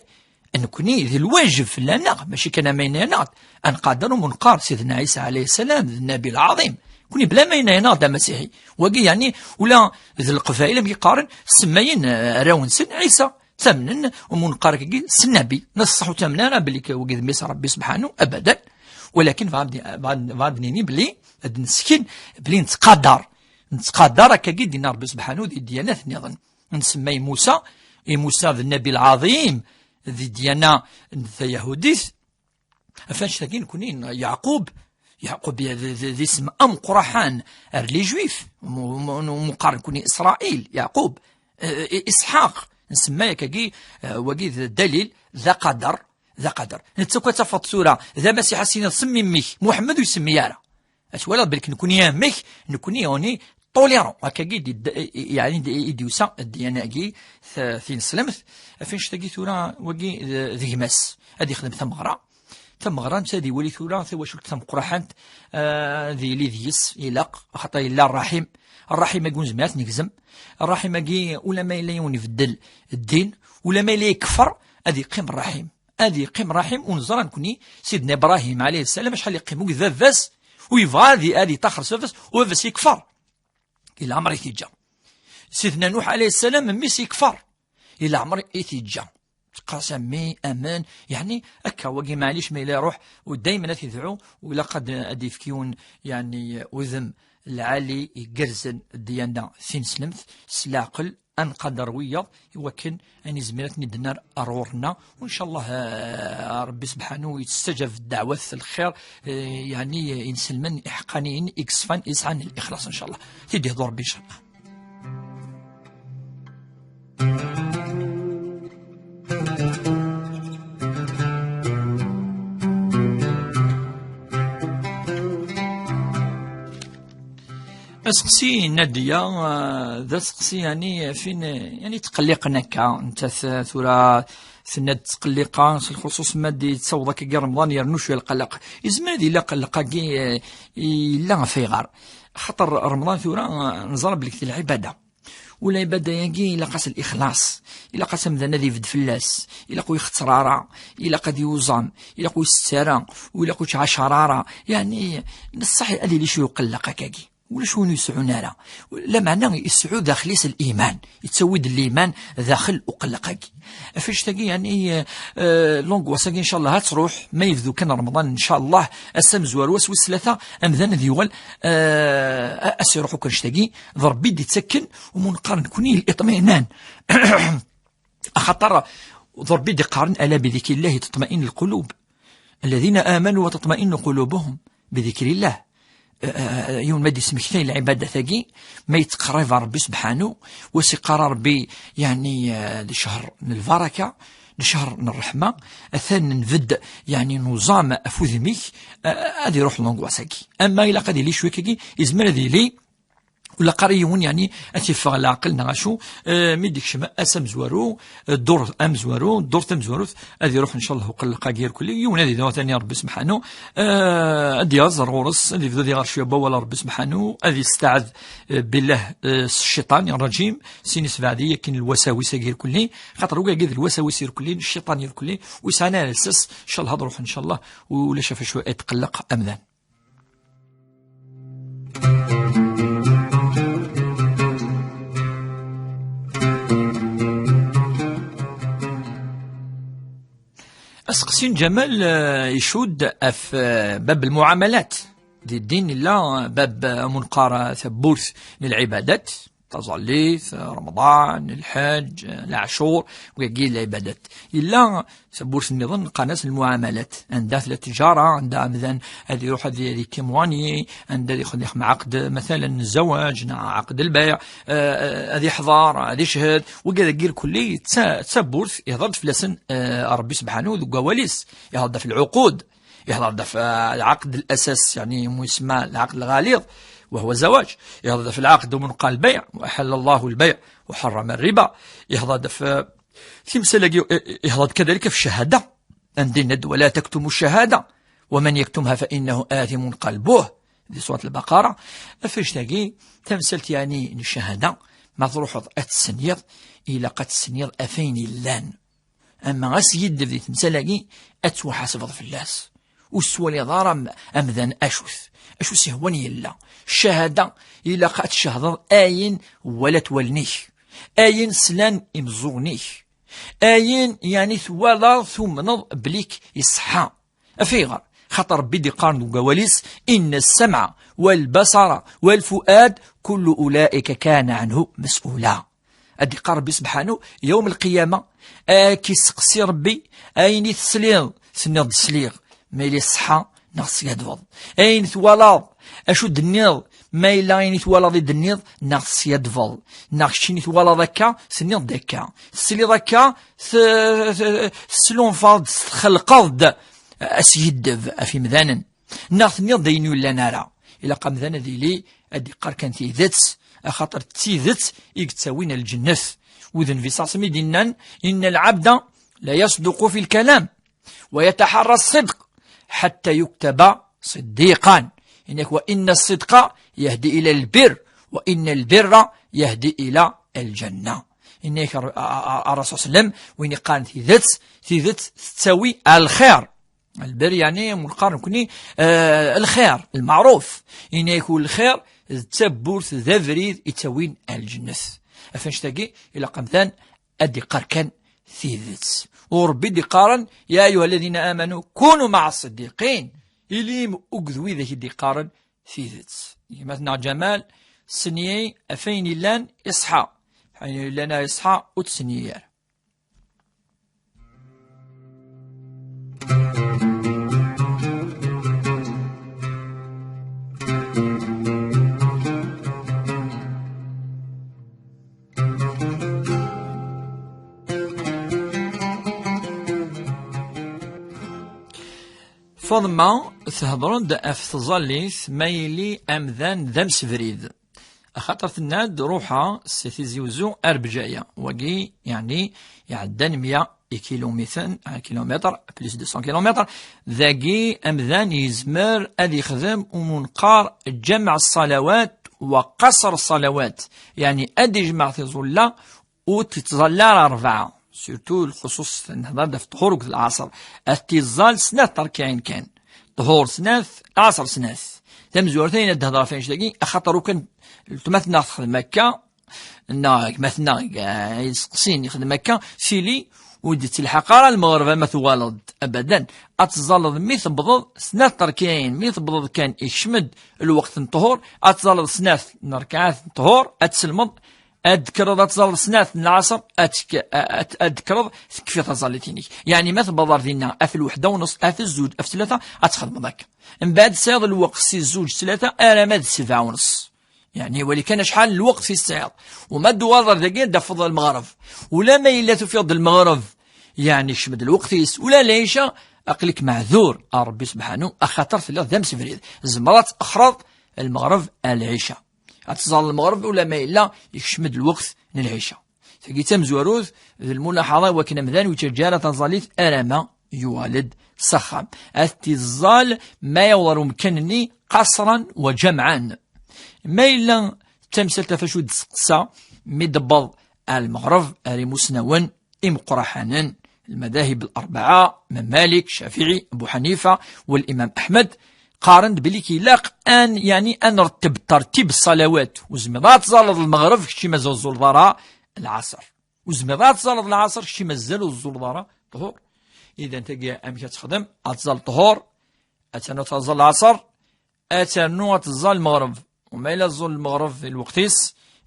nekkni d lwajeb fell-aneɣ, mačči kan am ayen yenna-ɣ-d, ad nqader umunqar Sidna Ɛisa ɛalayhi ssalam, d Nnabi lɛaḍim. Nekkni bla ma yenna-yaɣ-d amasiḥi. Wagi, yeɛni, ula d Leqbayel, amek i qqaren, semmayen, eh, arraw-nsen Ɛisa. Ttamnen, umunqar-agi s Nnabi. Neṣṣeḥ ur ttamen ara belli k-, wagi d mmi-s Rebbi subḥanu, abadan. Walakin bɣa ad, bɣa ad, bɣa ad nini belli, ad nesken belli nettqadar. Nettqadar akkagi d-yenna Rebbi subḥanu di ddiyanat nniḍen. Nsemma i Musa, i Musa d Nnabi lɛaḍim di ddiyana n tayahudit. Ɣef annect-agi nekkni, Yeɛqub, Yeɛqub d, d, d isem ameqqraḥan ar les Juifs, mu-, mu-, mu-, meqqar nekkni Isṛayil, Yeɛqub, eh, eh, Isḥaq, nsemma akkagi, eh, wagi d dalil, d aqader, d aqader. Netta akk ad tafeḍ tura, d amasiḥ, ad s-tiniḍ semmi mmi-k, Muḥemmed ur isemmi ara. Ad twaliḍ belk nekkni amek, nekkni on est tolérant. Akkagi i d-, i, i, yeɛni d-, i d-yusa ddiyana-agi t-, tineslemt. Ɣef annect-agi tura, wagi d, d gma-s. Ad yexdem tameɣra. Tameɣra, netta ad iwali tura tawacult tameqqraḥant, ah, ad yili deg-s, ilaq, axaṭer yella ṛṛaḥim. Ṛṛaḥim-agi ur nezmir ad t-negzem. Ṛṛaḥim-agi, ula ma yella yiwen ibeddel ddin, ula ma yella yekfer, ad yeqqim ṛṛaḥim. Ad yeqqim ṛṛaḥim, u neẓra nekkni, Sidna Ibrahim ɛalayhi ssalam, acḥal yeqqim akked baba-s, u yebɣa ad i-, ad iṭaxer s baba-s, u baba-s yekfer. I leɛmer i t-yeǧǧa. Sidna Nuḥ ɛalayhi ssalam, mmi-s yekfer. I leɛmer i t-yeǧǧa. Teqqar-as: "A mmi, amen." Yeɛni, akka, wagi, maɛlic, ma yella iruḥ, u daymen ad t-idɛu, u ilaq ad, ad d-yefk yiwen, yeɛni, udem lɛali igerrzen ddiyana tineslemt, s leɛqel, ad nqader wiyaḍ, i wakken ad nizmir ad ten-id-nerr ar ɣur-nneɣ. Wa ncallah, eh, Ṛebbi sebḥanu yettaǧab ddeɛwat n lxir, eh, yeɛni, eh, inselmen iḥeqqaniyen i yeṣfan, yesɛan lixlaṣ, ncallah. Ti d-ihdu Ṛebbi, ncallah. Aseqsi n Nadiya, eh, d aseqsi yeɛni, fin, yeɛni tqelliqen akka. Nettat, eh, tura tenna-d tqelliqa s lxuṣuṣ ma d-yettaweḍ akka Remḍan yernu cwiya lqelleq. Yezmer ad yili aqelleq-agi, eh, yella ɣef ayɣer? Xaṭer Remḍan tura, eh, neẓra belli d lɛibada. U lɛibada-agi ilaq-as lixlaṣ, ilaq-as amdan ad ibedd fell-as, ilaq ur ixetter ara, ilaq ad yuẓam, ilaq ur isett ara, u ilaq ur ittɛacar ara. Yeɛni, neṣṣaḥ ad yili cwiya uqelleq akkagi. Ulac win ur yesɛun ara. Lameɛna yesɛu daxel-is liman, yettawi-d liman daxel uqelleq-agi. Ɣef annect-agi, yeɛni, eh, eh, l'angoisse-agi, ncallah, ad truḥ, ma yebdu kan Remḍan, ncallah, ass amezwaru, ass wis tlata, amdan ad yuɣal, eh, a-, ad s-iruḥ akk annect-agi, d Ṛebbi i d-ittakken, umu neqqar nekni liṭminan. Axaṭer d Ṛebbi i d-iqqaren: "Ala bi dikrillahi tatma'innul qulub. Alladhina amanu wa tatma'innu qulubuhum bi dikrillah." Eh, eh, yiwen ma d-ismektay lɛibadat-agi, ma yettqerrib ɣer Ṛebbi sebḥanu, u as-iqqar Ṛebbi, yeɛni, eh, d ccher n lbaraka, d ccher n ṛṛeḥma, atan nbedd, yeɛni, nuẓam ɣef udem-ik, eh, ad iruḥ l'angoisse-agi. Ama ilaq ad yili cwiya akkagi, yezmer ad yili ur ilaq ara yiwen, yeɛni, ad t-iffeɣ leɛqel neɣ acu, eh, mi d-ikcem ass amezwaru, eh, ddurt amezwaru, ddurt tamezwarut, ad iruḥ, ncallah, uqelleq-agi irkelli, yiwen ad idɛu tani Ṛebbi sebḥanu, eh, ad yaẓ ar ɣur-s, ad ibdu ad iɣer cwiya n wawal Ṛebbi sebḥanu, ad yesteɛd, eh, billah, eh, s cciṭan rrajim, sin isbeɛd-iyi akken lwasawis-agi irkelli, xaṭer wigagi d lwasawis irkelli, cciṭan irkelli, ur yesɛan ara lsas, ncallah ad ruḥen, ncallah, ulac ɣef acu ad yetqelleq amdan. Aseqsi n Ǧamal, eh, icudd ɣef, eh, bab lmuɛamalat. Di ddin illa, eh, bab, eh, amu neqqar, eh, tawwurt n lɛibadat, taẓallit, eh, Remḍan, lḥeǧ, eh, leɛcur, wigi lɛibadat. Illa tawwurt nniḍen qqaren-as lmuɛamalat. Anda tella ttjara, anda amdan ad iruḥ ad, ad yettimwani, anda ad ixdem ɛaqd, matalan, n zzawaj, neɣ ɛaqd lbayɛ, eh, eh, ad iḥḍer, ad iched, wigi dagi irkelli d ta-, d tawwurt ihḍer-d fell-asen, eh, Ṛebbi sebḥanu deg wawal-is. Ihḍer-d ɣef lɛuqud, ihḍer-d ɣef, eh, lɛaqd n lasas, yeɛni mu isemma lɛaqd lɣaliḍ, وهو الزواج. Ihḍer-d ɣef lɛaqd umu neqqar lbayɛ, وأحل الله البيع وحرم الربا. Ihḍer-d ɣef, eh, timsal-agi, eh, eh, ihḍer-d kadalik ɣef ccahada. Anda yenna-d: "ولا تكتموا الشهادة ومن يكتمها فإنه آثم قلبه." Di surat Lbaqara, ɣef annect-agi, tamsalt yeɛni n ccahada, ma truḥeḍ ad tessenyiḍ, ilaq ad tessenyiḍ ɣef wayen yellan. Ama askiddeb di temsal-agi, ad twaḥasbeḍ fell-as. Ur tettwaliḍ ara am-, amdan acu-t, acu s-ihwan yella. Ccahada, ilaq ad tcehdeḍ ayen walat wallen-ik, ayen slan imeẓẓuɣen-ik, ayen, yeɛni, twalaḍ, tumneḍ belli-k iṣeḥḥa. Af ayɣer? Xaṭer Ṛebbi d-iqqaren deg wawal-is: "إن السمع والبصر والفؤاد كل أولئك كان عنه مسؤولا." Ad d-iqqar Ṛebbi sebḥanu, yawm lqiyama, ad k-iseqsi Ṛebbi, ayen i tesliḍ, tenniḍ-d sliɣ, ma yella ṣṣeḥḥa neɣ teskaddbeḍ. Ayen twalaḍ, acu d-tenniḍ, ma yella ayen i twalaḍ i d-tenniḍ, neɣ teskaddbeḍ, neɣ keččini twalaḍ akka, tenniḍ-d akka, tesliḍ akka, te-, te-, teslunfaḍ-d, txelqeḍ-d askiddeb ɣef imdanen. Neɣ tenniḍ-d ayen ur yellan ara. Ilaq amdan ad yili, ad d-iqqar kan tidet, axaṭer d tidet i yettawin ar lǧennet. U d Nnbi ṣaṣa i d-yennan: "إن العبد ليصدق في الكلام ويتحرى الصدق حتى يكتب صديقا." Yenna-k: "وإن الصدق يهدي إلى البر، وإن البر يهدي إلى الجنة." Yenna-k Ṛ-, a-, a-, a-, Ṛṛasul ṣaṣa, win iqqaren tidet, tidet tettawi ar lxir. Lbir, yeɛni, mu neqqar nekni, eh, lxir, lmeɛruf. Yenna-k lxir d tawwurt, d abrid ittawin ar lǧennet. Ɣef annect-agi, ilaq amdan ad d-iqqar kan tidet. U Ṛebbi d-iqqaren: "يا أيها الذين آمنوا كونوا مع الصديقين." Ilim akked widak i d-iqqaren tidet. Gma-tneɣ Ǧamal, ssenyi ɣef wayen yellan iṣeḥḥa. Ayen yellan a iṣḥa ur t-sni ara. Faḍma, thedreḍ-d ɣef tẓallit ma yili amdan d amsebrid. Axaṭer tenna-d, ruḥa si Tizi Uzzu ar Bǧaya. Wagi, yeɛni, iɛeddan mya ikilumitren, un kilomètre, plus de cent kilomètres. Dagi, amdan yezmer ad yexdem umi neqqar ǧameɛ ṣṣalawat wa qasr ṣṣalawat. Yeɛni, ad yejmeɛ tiẓulla ur tettẓalla ara rebɛa. Surtout, lxuṣuṣ, nehḍer-d ɣef ṭṭhur akked lɛaṣer. Ad t-iẓẓal snat terkiɛin kan. Ṭhur snat, lɛaṣer snat. Tamezwarut ayen ad d-hedreɣ ɣef annect-agi, axaṭer ukan weltma-tneɣ texdem akka, neɣ gma-tneɣ, eh, yesteqsin, yexdem akka, tili ur d-ittelḥaq ara lmeɣreb ama tuɣaleḍ-d, abadan. Ad teẓẓaleḍ mi tewwḍeḍ snat terkiɛin, mi tewwḍeḍ kan ikcem-d lweqt n ṭhur, ad teẓẓaleḍ snat n rkaɛat n ṭhur, ad tselmeḍ, ad d-tekkreḍ ad teẓẓaleḍ snat n lɛaṣer, ad tek-, ad, ad d-tekkreḍ tekfi taẓallit-inek. Yeɛni ma tewweḍ ar dinna, af lweḥda u nneṣ, af zzuǧ, af tlata, ad txedmeḍ akka. Mbeɛd tesɛiḍ lweqt si zzuǧ, tlata, arama d sebɛa u nneṣ. Yeɛni wali kan acḥal n lweqt i tesɛiḍ. Uma d-tuɣaleḍ ar dagi, ad d-tafeḍ lmeɣreb. Ula ma yella tufiḍ-d lmeɣreb, yeɛni kcem-d lweqt-is, ula lɛica, aql-ik meɛdur ar Rebbi subḥanu, axaṭer telliḍ d amsebrid. Tzemreḍ ad txeṛṣeḍ lmeɣreb ar lɛica. Ad teẓẓal lmeɣreb ula ma yella yekcem-d lweqt n lɛica. Tagi d tamezwarut, d lmulaḥaḍa i wakken amdan ur yettaǧǧa ara taẓallit arama yuɣal-d s axxam. Ad t-iẓẓal ma yaweḍ ɣer umkan-nni qasran wa ǧamɛan. Ma yella d tamsalt ɣef acu d-testeqsa, mi d-tewweḍ ar lmeɣreb, ar imusnawen imeqqraḥanen, lmadahib al-arbaɛa, Imam Malik, Cafiɛi, Abu Ḥanifa, wa Imam Aḥmed, qqaren-d belli k-ilaq an, yeɛni, ad nretteb tertib ṣṣalawat. Ur tezmireḍ ad teẓẓaleḍ lmeɣreb, kečči mazal ur teẓẓuleḍ ara lɛaṣer. Ur tezmireḍ ad teẓẓaleḍ lɛaṣer, kečči mazal ur teẓẓuleḍ ara ṭhur. Idan tagi amek ad texdem? Ad teẓẓal ṭhur, ad ternu ad teẓẓal lɛaṣer, ad ternu ad teẓẓal lmeɣreb. Uma yella tẓul lmeɣreb di lweqt-is,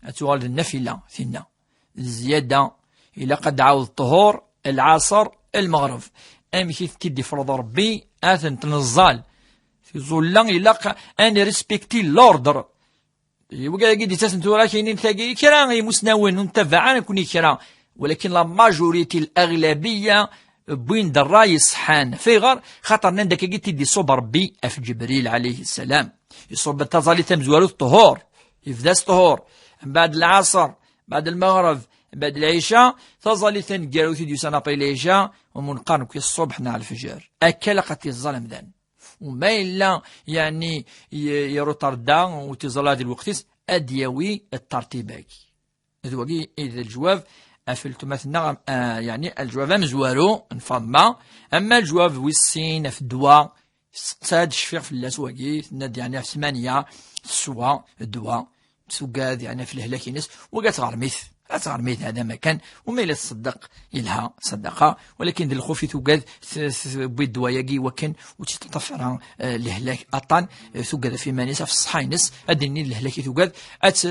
ad tuɣal d nnafila, tinna. D zzyada, ilaq ad d-tɛawed ṭhur, lɛaṣer, lmeɣreb. Amek i tent-id-ifreḍ Rebbi, ad tent-neẓẓal. Tiẓulla ilaq ad nrespekti l'ordre. Wigad-agi d-ittasen tura kinin tagi, kra n yimusnawen ur ntabaɛ ara nekkni kra, walakin la majorité, l'aɣlabiya, wwin-d ṛṛay iṣeḥḥan. Ɣef ayɣer? Xaṭer nnan-d akkagi i t-id-iṣubb Ṛebbi ɣef Ǧebril ɛalayhi ssalam. Iṣubb-d taẓallit tamezwarut ṭhur, yebda s ṭhur, mbeɛd lɛaṣer, mbeɛd lmeɣreb, mbeɛd lɛica, taẓallit taneggarut i d-yusan après lɛica, umi neqqar nekkni ṣṣubḥ neɣ lefjer. Akka ilaq ad t-iẓẓal amdan. Uma yella, yeɛni, y-, yeruṭarda ur t-iẓẓal ara di lweqt-is, ad d-yawi ṭṭertib-agi. D wagi i d leǧwab ɣef weltma-tneɣ, ah, yeɛni leǧwab amezwaru n Faḍma. Ama leǧwab wis sin ɣef ddwa, testeqsa-d, cfiɣ fell-as wagi, tenna-d yeɛni ɣef tmanya, teswa ddwa, tugad yeɛni ɣef lehlak-ines, wagi ad tɣermit. Ad tɣermit hada makan, uma yella tṣeddeq, yelha ṣaddaqa, walakin d lxuf i tugad, t-, t-, tewwi ddwa-yagi i wakken ur tt-iteṭṭef ara, eh, lehlak aṭan, eh, tugad ɣef iman-is, ɣef ṣṣeḥḥa-ines, ad d-nini d lehlak i tugad, ad tt-,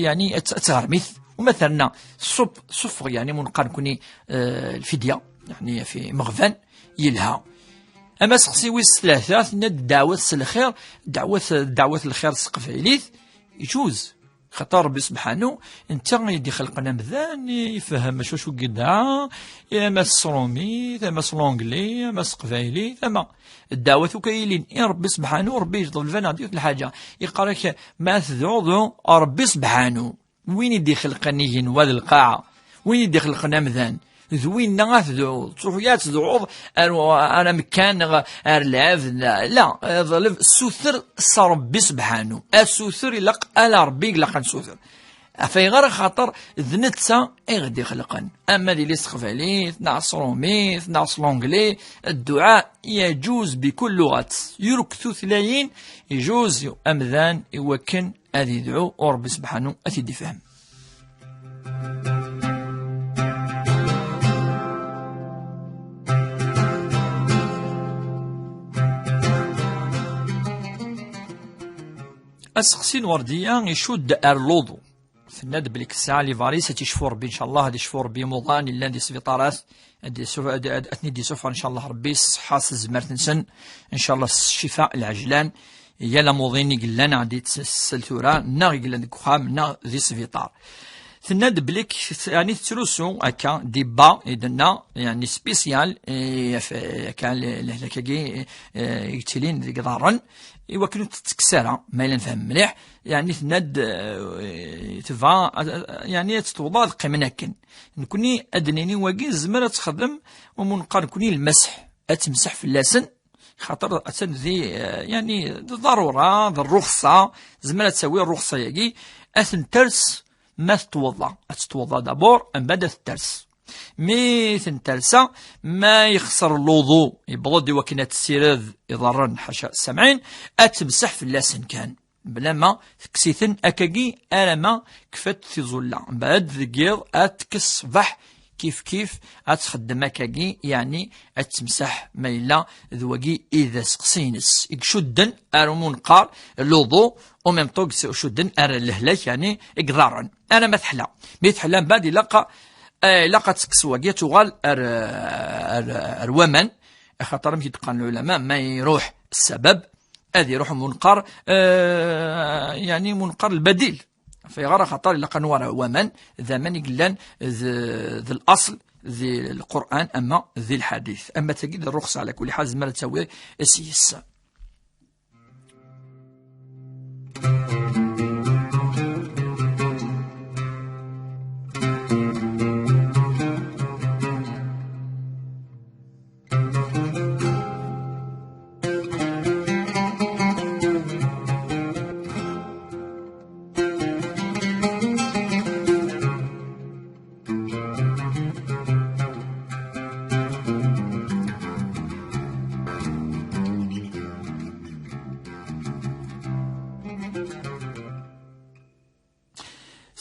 yeɛni ad tt-, ad tɣermit, uma terna ṣṣubb, ṣṣuffeɣ, yeɛni mu neqqar nekkni, eh, lfidya, yeɛni ɣef imeɣban, yelha. Ama seqsi wis tlata, tenna-d ddeɛwat s lxir, ddeɛwat, ddeɛwat lxir s teqbaylit, iǧuz. Xaṭer Rebbi subḥanu, netta i d-ixelqen amdan, ifehhem acu acu i yedɛa, ama s tṛumit, ama s l'anglais, ama s teqbaylit, ama ddeɛwat akk ay ilin i Rebbi subḥanu, Rebbi yejḍeb lbal-nneɣ d yiwet n lḥaǧa. Iqqar-ak, ma tedɛuḍ Rebbi subḥanu, win i d-ixelqen igenwa d lqaɛa, win i d-ixelqen amdan, d winna ad tedɛuḍ. Ttruḥu ad tedɛuḍ ar, ar amekkan, ar lɛebd, la, la, ḍleb, suter s Rebbi subḥanu. Asuter ilaq ala Rebbi i ilaq ad nsuter. Ɣef ayɣer? Axaṭer d netta i ɣ-d-ixelqen. Ama d ili s teqbaylit, neɣ s tṛumit, neɣ s l'anglais, dduɛa yaǧuz bi kull luɣat. Yurk tutlayin, iǧuz amdan i wakken ad idɛu u Rebbi subḥanu ad t-id-ifhem. Aseqsi n Werdiya icudd ar luḍu. Tenna-d belli tesɛa les varices, ad tt-yecfu Rebbi, ncallah, ad yecfu Rebbi imuḍan yellan di sbiṭarat, ad yesuf-, ad, ad, ad ten-id-yessufeɣ, ncallah, Rebbi ṣṣeḥḥa s tezmert-nsen, ncallah, s ccfa lɛejlan, yal amuḍin i yellan ɛad yettsel tura, neɣ i yellan deg uxxam, neɣ di sbiṭar. Tenna-d belli k-, yeɛni tettrusu akka, di bas, i d-tenna, yeɛni spécial, i, ɣef, akka, le-, lehlak-agi, eh, yettilin deg iḍarren, i wakken ur tettekkes ara, ma yella nefhem mliḥ, yeɛni tenna-d, eh, tebɣa, eh, yeɛni ad tettweḍ ad qqimen akken. Nekni ad d-nini wagi, nezmer ad texdem, umi neqqar nekni lmaseḥ, ad temseḥ fell-asen, xaṭer attan di, eh, yeɛni d ḍarura, d rruxṣa, tezmer ad tawi rruxṣa-agi, ad ten-ters ma tettweḍ, ad tettweḍ d'abord, mbeɛd ad ten-ters. Mi ten-tersa, ma yexṣer luḍu, yewweḍ-d i wakken ad tessired iḍarren, ḥaca ssamɛin, ad temseḥ fell-asen kan. Bla ma tekkes-iten akkagi, arama kfat tiẓulla. Mbeɛd deg yiḍ, ad tekkes ṣṣbeḥ, kif kif, ad txeddem akkagi, yeɛni ad temseḥ ma yella d wagi i d aseqsi-ines. I icudden ar umi neqqar luḍu, u même temps i icudden ar lehlak, yeɛni i iḍarren. Arama teḥla. Mi teḥla, mbeɛd ilaq, eh, ilaq ad tekkes wagi, ad tuɣal ar, ar, ar waman. Axaṭer amek i d-qqaren lɛulama, ma iruḥ ssabab, ad iruḥ umi neqqar, eh, yeɛni umi neqqar lbadil. Ɣef ayɣer? Axaṭer ilaq ad nwara waman, d aman i yellan d, d laṣel di Lqur'an, ama di lḥadit. Ama tagi d rruxṣa, ɛla kulli ḥal, tezmer ad tawi s yis.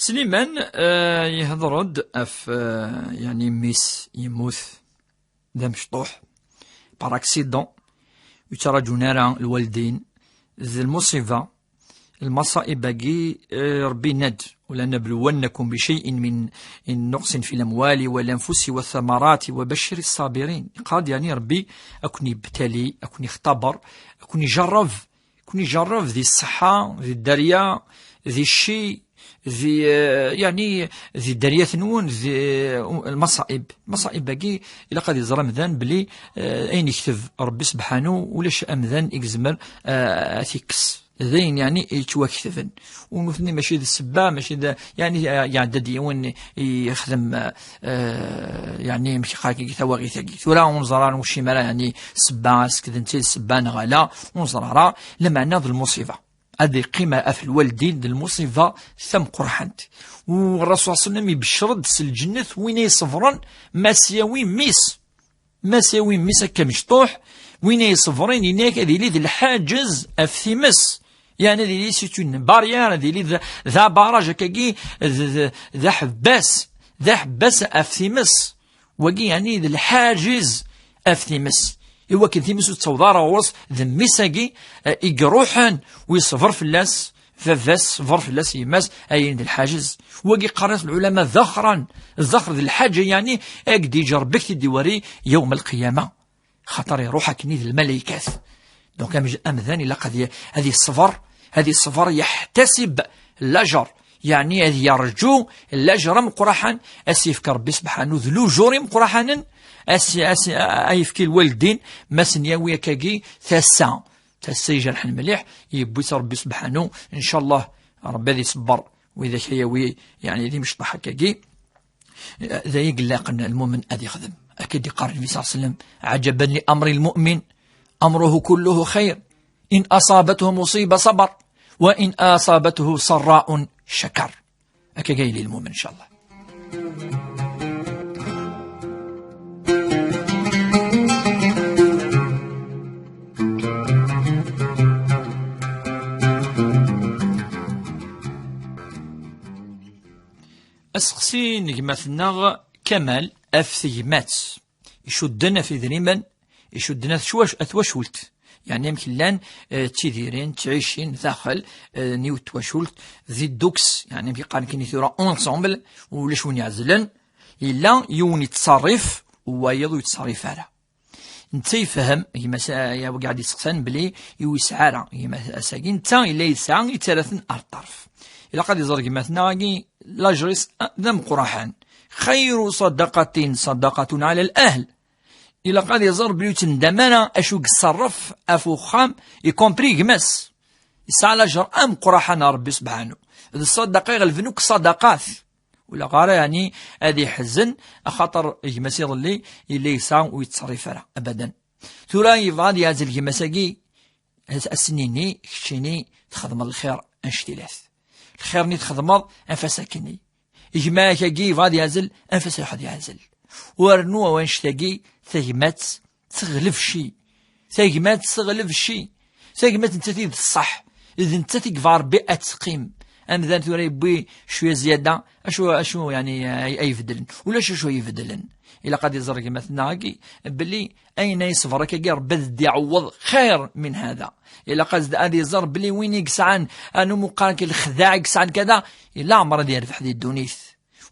Sliman, eh, yehder-d ɣef, eh, yeɛni mmi-s yemmut d amecṭuḥ, par accident, ur yettraǧun ara lwaldin, d lmuṣiba, lmaṣaib-agi, eh, Rebbi yenna-d, "ولنبلونكم بشيء من نقص في الأموال والأنفس والثمرات وبشر الصابرين." Iqqar-d, yeɛni, Rebbi ad ken-yebtali, ad ken-yextaber, ad ken-ijerreb, ken-ijerreb di ṣṣeḥḥa, di dderya, di cci, di, eh, yeɛni, di dderya-twen, di, eh, lmaṣaib. Lmaṣaib-agi, ilaq ad iẓer amdan belli, eh, ayen ikteb Rebbi sebḥanu, ulac amdan i yezmer, eh, ad t-ikkes. D ayen, yeɛni, yettwaketben. U nutni mačči d ssebba, mačči d, yeɛni, eh, iɛedda-d yiwen i yexdem, eh, yeɛni, amek qqar-agi, tawaɣit-agi. Tura ur neẓri ara, ur necci ara, yeɛni, ssebba, skedden-tt-id ssebba neɣ ala, ur neẓri ara, lameɛna d lmuṣiba. Ad iqqim ɣef lwaldin d lmuṣiba tameqqrḥant. U Ṛṛasul ṣalla Llahu ɛalayhi wa sallam ibeccer-d s lǧennet win ay iṣebren ma s-yawi mmi-s. Ma s-yawi mmi-s akka mecṭuḥ, win ay iṣebren, yenna-ak ad yili d lḥaǧez ɣef times. Yeɛni ad yili c'est une barrière, ad yili d, d abaraj akkagi, d, d, d aḥebbas, d aḥebbas ɣef times. Wagi, yeɛni, d lḥaǧiz ɣef times. I wakken times ur tettaweḍ ara ɣur-s, d mmi-s-agi, eh, i iruḥen, u yeṣber fell-as baba-s, ṣber fell-as yemma-s, ayen d lḥaǧiz. Wagi qqaren-as lɛulama d axran, d axr d lḥaǧa, yeɛni, ad k-d-yeǧǧ Rebbi ad k-t-id-iwari yawm lqiyama. Xaṭer iruḥ akken i d lmalaykat. Donc, amj-, amdan ilaq ad y-, ad iṣber, ad iṣber, yeḥtasib lajer, yeɛni ad yerǧu lajer ameqqraḥan, ad s-yefk Rebbi sebḥanu d lujur imeqqraḥanen, ad s-, ad s-, ad yefk i lwaldin, ma sen-yawi akkagi tasa, tasa ijerḥen mliḥ, yewwi-tt Rebbi sebḥanu, ncallah Rebbi ad iṣebber widak ay yawi, yeɛni d imecṭaḥ akkagi. D ayen i ilaqen lmumen ad ixdem. Akka i d-iqqar Nnbi ṣalla Llahu ɛalayhi wa sallam: "عجبا لأمر المؤمن، أمره كله خير، إن أصابته مصيبة صبر، وإن أصابته سراء شكر." Akka i yili lmumen, ncallah. Aseqsi n gma-tneɣ Kamal ɣef tegmat. Icudden ɣef idrimen, icudden ɣef twac-, ɣef twacult. Yeɛni amek llan, eh, ttidirin, ttɛicin daxel, eh, n yiwet twacult di dduks, yeɛni amek yeqqaren kini tura ensemble, ulac win iɛezlen, yella yiwen yettṣerrif, u wayeḍ ur yettṣerrif ara. Netta yefhem, gma-s, eh, wagi ad yesseqsan belli ur yesɛi ara, gma-s-agi, netta yella yesɛa, yettarra-ten ar ṭṭerf. Ilaq ad iẓer gma-tneɣ-agi, lajr-is, ah, d ameqqraḥan. Xayru ṣadaqatin ṣadaqatun ɛala l-ahl. Ilaq ad iẓer belli ur yettendam ara acu yeṣṣerref ɣef uxxam, y compris gma-s. Yesɛa lajer ameqqraḥan ar Rebbi sebḥanu. D ṣṣadaqa iɣelben akk ṣṣadaqat. Ur ilaq ara, yeɛni, ad iḥzen, axaṭer gma-s iḍelli yella yesɛa ur yettṣerrif ara, abadan. Tura yebɣa ad yeɛzel gma-s-agi, as-, as-nini, keččini txedmeḍ lxir annect-ilat. Lxir-nni txedmeḍ, anef-as akkenni. Gma-k-agi yebɣa ad yeɛzel, anef-as iruḥ ad yeɛzel. U rnu awal annect-agi, tagmat teɣleb cci. Tagmat teɣleb cci. Tagmat nettat i d ṣṣeḥ. D nettat i yebɣa Rebbi ad teqqim. Amdan tura yewwi cwiya zzyada, acu, acu, yeɛni, ay, ay ibeddlen? Ulac acu ay ibeddlen. Ilaq ad iẓer gma-tneɣ-agi belli ayen ay yeṣber akkagi Rebbi ad d-iɛewweḍ xir min hada. Ilaq ad, ad iẓer belli win i yesɛan, anu muqqar-k lexdaɛ i yesɛan kada, ila ɛmer ad yerbeḥ di ddunit.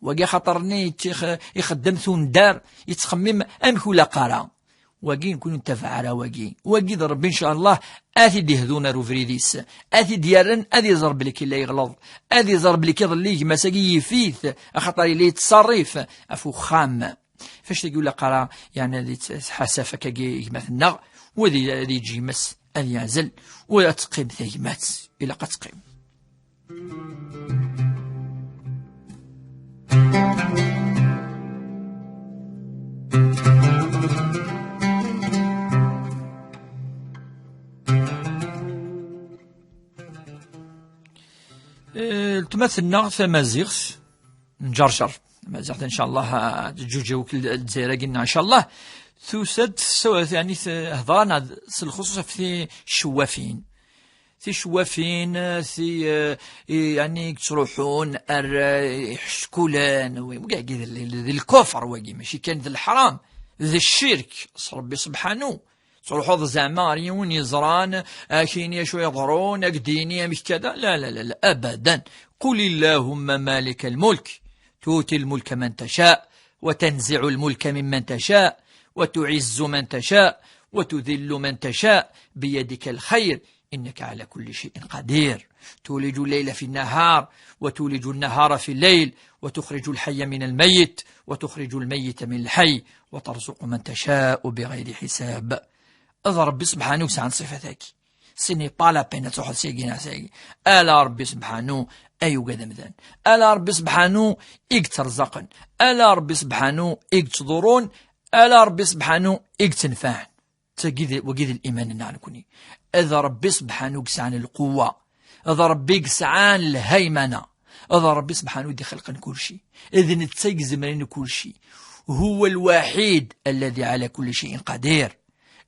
Wagi axaṭer-nni yettix-, ixeddem tundar, yettxemmim amek ur ilaq ara. Wagi nekni ur ntabaɛ ara wagi. Wagi d Rebbi, ncallah, ad t-id-ihdun ar ubrid-is. Ad t-id-yerren ad iẓer belli yella yeɣleḍ. Ad iẓer belli iḍelli gma-s-agi yif-it, axaṭer yella yettṣerrif ɣef uxxam. Ɣef wannect-agi ur ilaq ara, yeɛni, ad yettḥasaf akkagi gma-tneɣ, u ad y-, ad yeǧǧ gma-s ad yeɛzel, u ad teqqim tagmat. Ilaq ad teqqim. Eh, weltma-tneɣ tamaziɣt, nǧerǧer. Tamaziɣt, ncallah, ah, teǧǧuǧeg akk Lezzayer-agi-nneɣ, ncallah. Tusa-d, tessawal, yeɛni, tehder-aneɣ s lxuṣuṣ ɣef ticewwafin. Ticewwafin, ti, eh, i, yeɛni, yettruḥun ar, eh, iḥeckulen, wi, wagi d, d, d lkufr, wagi, mačči kan d leḥram, d ccirk, s Rebbi sebḥanu. Truḥeḍ zeɛma ɣer yiwen yeẓran, ad k-yini acu yeḍrun, ad k-d-yini amek kada. La, la, la, la, abadan. قل اللهم مالك الملك تؤتي الملك من تشاء وتنزع الملك ممن تشاء وتعز من تشاء وتذل من تشاء بيدك الخير إنك على كل شيء قدير. تولج الليل في النهار وتولج النهار في الليل وتخرج الحي من الميت وتخرج الميت من الحي وترزق من تشاء بغير حساب. D Rebbi sebḥanu i yesɛan ṣṣifat-agi. Ce n'est pas la peine ad truḥeḍ sagi neɣ sagi. Ala Rebbi sebḥanu ay ugad amdan. Ala Rebbi sebḥanu i yetterẓaqen. Ala Rebbi sebḥanu i yettḍurrun. Ala Rebbi sebḥanu i yettenfaɛen. Tagi d, wagi d liman-nneɣ nekni. D Rebbi sebḥanu i yesɛan lquwa. D Rebbi i yesɛan lhaymana. D Rebbi sebḥanu i d-ixelqen kulci. D netta i izemren kulci. هو الوحيد الذي على كل شيء قدير.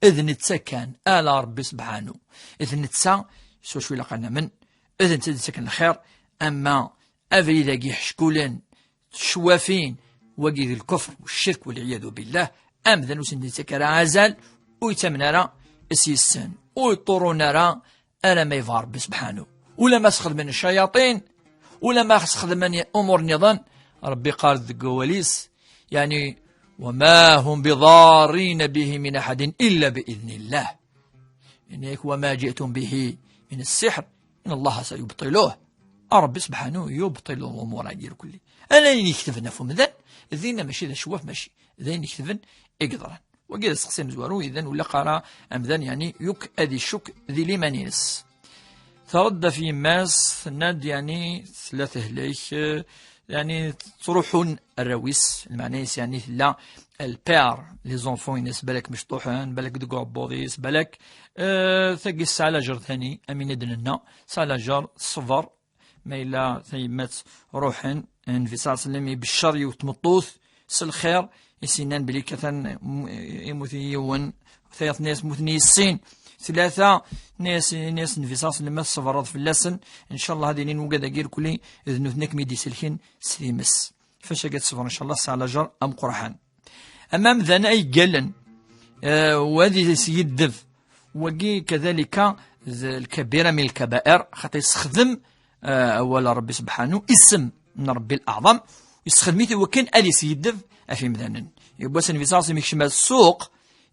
D netta kan, ala Rebbi sebḥanu. D netta s wacu ilaq ad namen. D netta i d-yettaken lxir. Ama abrid-agi iḥeckulen, tcewwafin, wagi d lkufr, ccirk, walɛiyadu billah. Amdan ur sen-d-yettak ara azal, ur yettamen ara s yes-sen, ur yeṭṭurun ara, alamma yebɣa Rebbi sebḥanu. Ulamma sxedmen ccayaṭin, ulamma sxedmen umur nniḍen, Rebbi qqar deg wawal-is, yeɛni, وما هم بضارين به من أحد إلا بإذن الله. Yenna-yak, وما جئتم به من السحر إن الله سيبطله. A Rebbi sebḥanu yubṭil umur-agi irkelli. Ala ayen iketben ɣef umdan, dinna mačči d acewwaf, mačči d ayen iketben i yeḍran. Wagi d aseqsi amezwaru, idan ur ilaq ara amdan, yeɛni, yakk ad icukk di liman-ines. Terra-d ɣef yemma-s, tenna-d, yeɛni, tella tehlek, eh, yeɛni, ttruḥun arraw-is, lmeɛna-is, yeɛni, tella elle perd les enfants-ines, balak mecṭuḥen, balak deg uɛebbuḍ-is, balak, eh, tagi tesɛa lajer tani, am ayen i d-nenna, tesɛa lajer, teṣber, ma yella tayemmat ruḥen, Nnbi ṣalla Llahu ɛalayhi wa sallam ibeccer yiwet tmeṭṭut s lxir, i s-yennan belli katan mu-, imut yiwen, tayeḍ tenna-yas muten yes sin, tlata, tenna-yas, yenna-yas Nnbi ṣalla Llahu ɛalayhi wa sallam ma tṣebreḍ fell-asen, ncallah ad ilin wugad-agi irkelli d nutni i kem-id-iselken s times. Fac akka ad tṣebreḍ, ncallah, tesɛa lajer ameqqraḥan. Ama amdan ay yeggallen, eh, u ad is-yeddeb, Wagi kadalika d lkabira min lkabair, xaṭi yessexdem, eh, awal n Ṛebbi subḥanu, isem n Ṛebbi l-aɛḍam, yessexdem-it i wakken ad iseydef ɣef yimdanen. Yiwwas Nnbi ṣalla Llahu ɛalayhi wa sallam ikcem ar ssuq,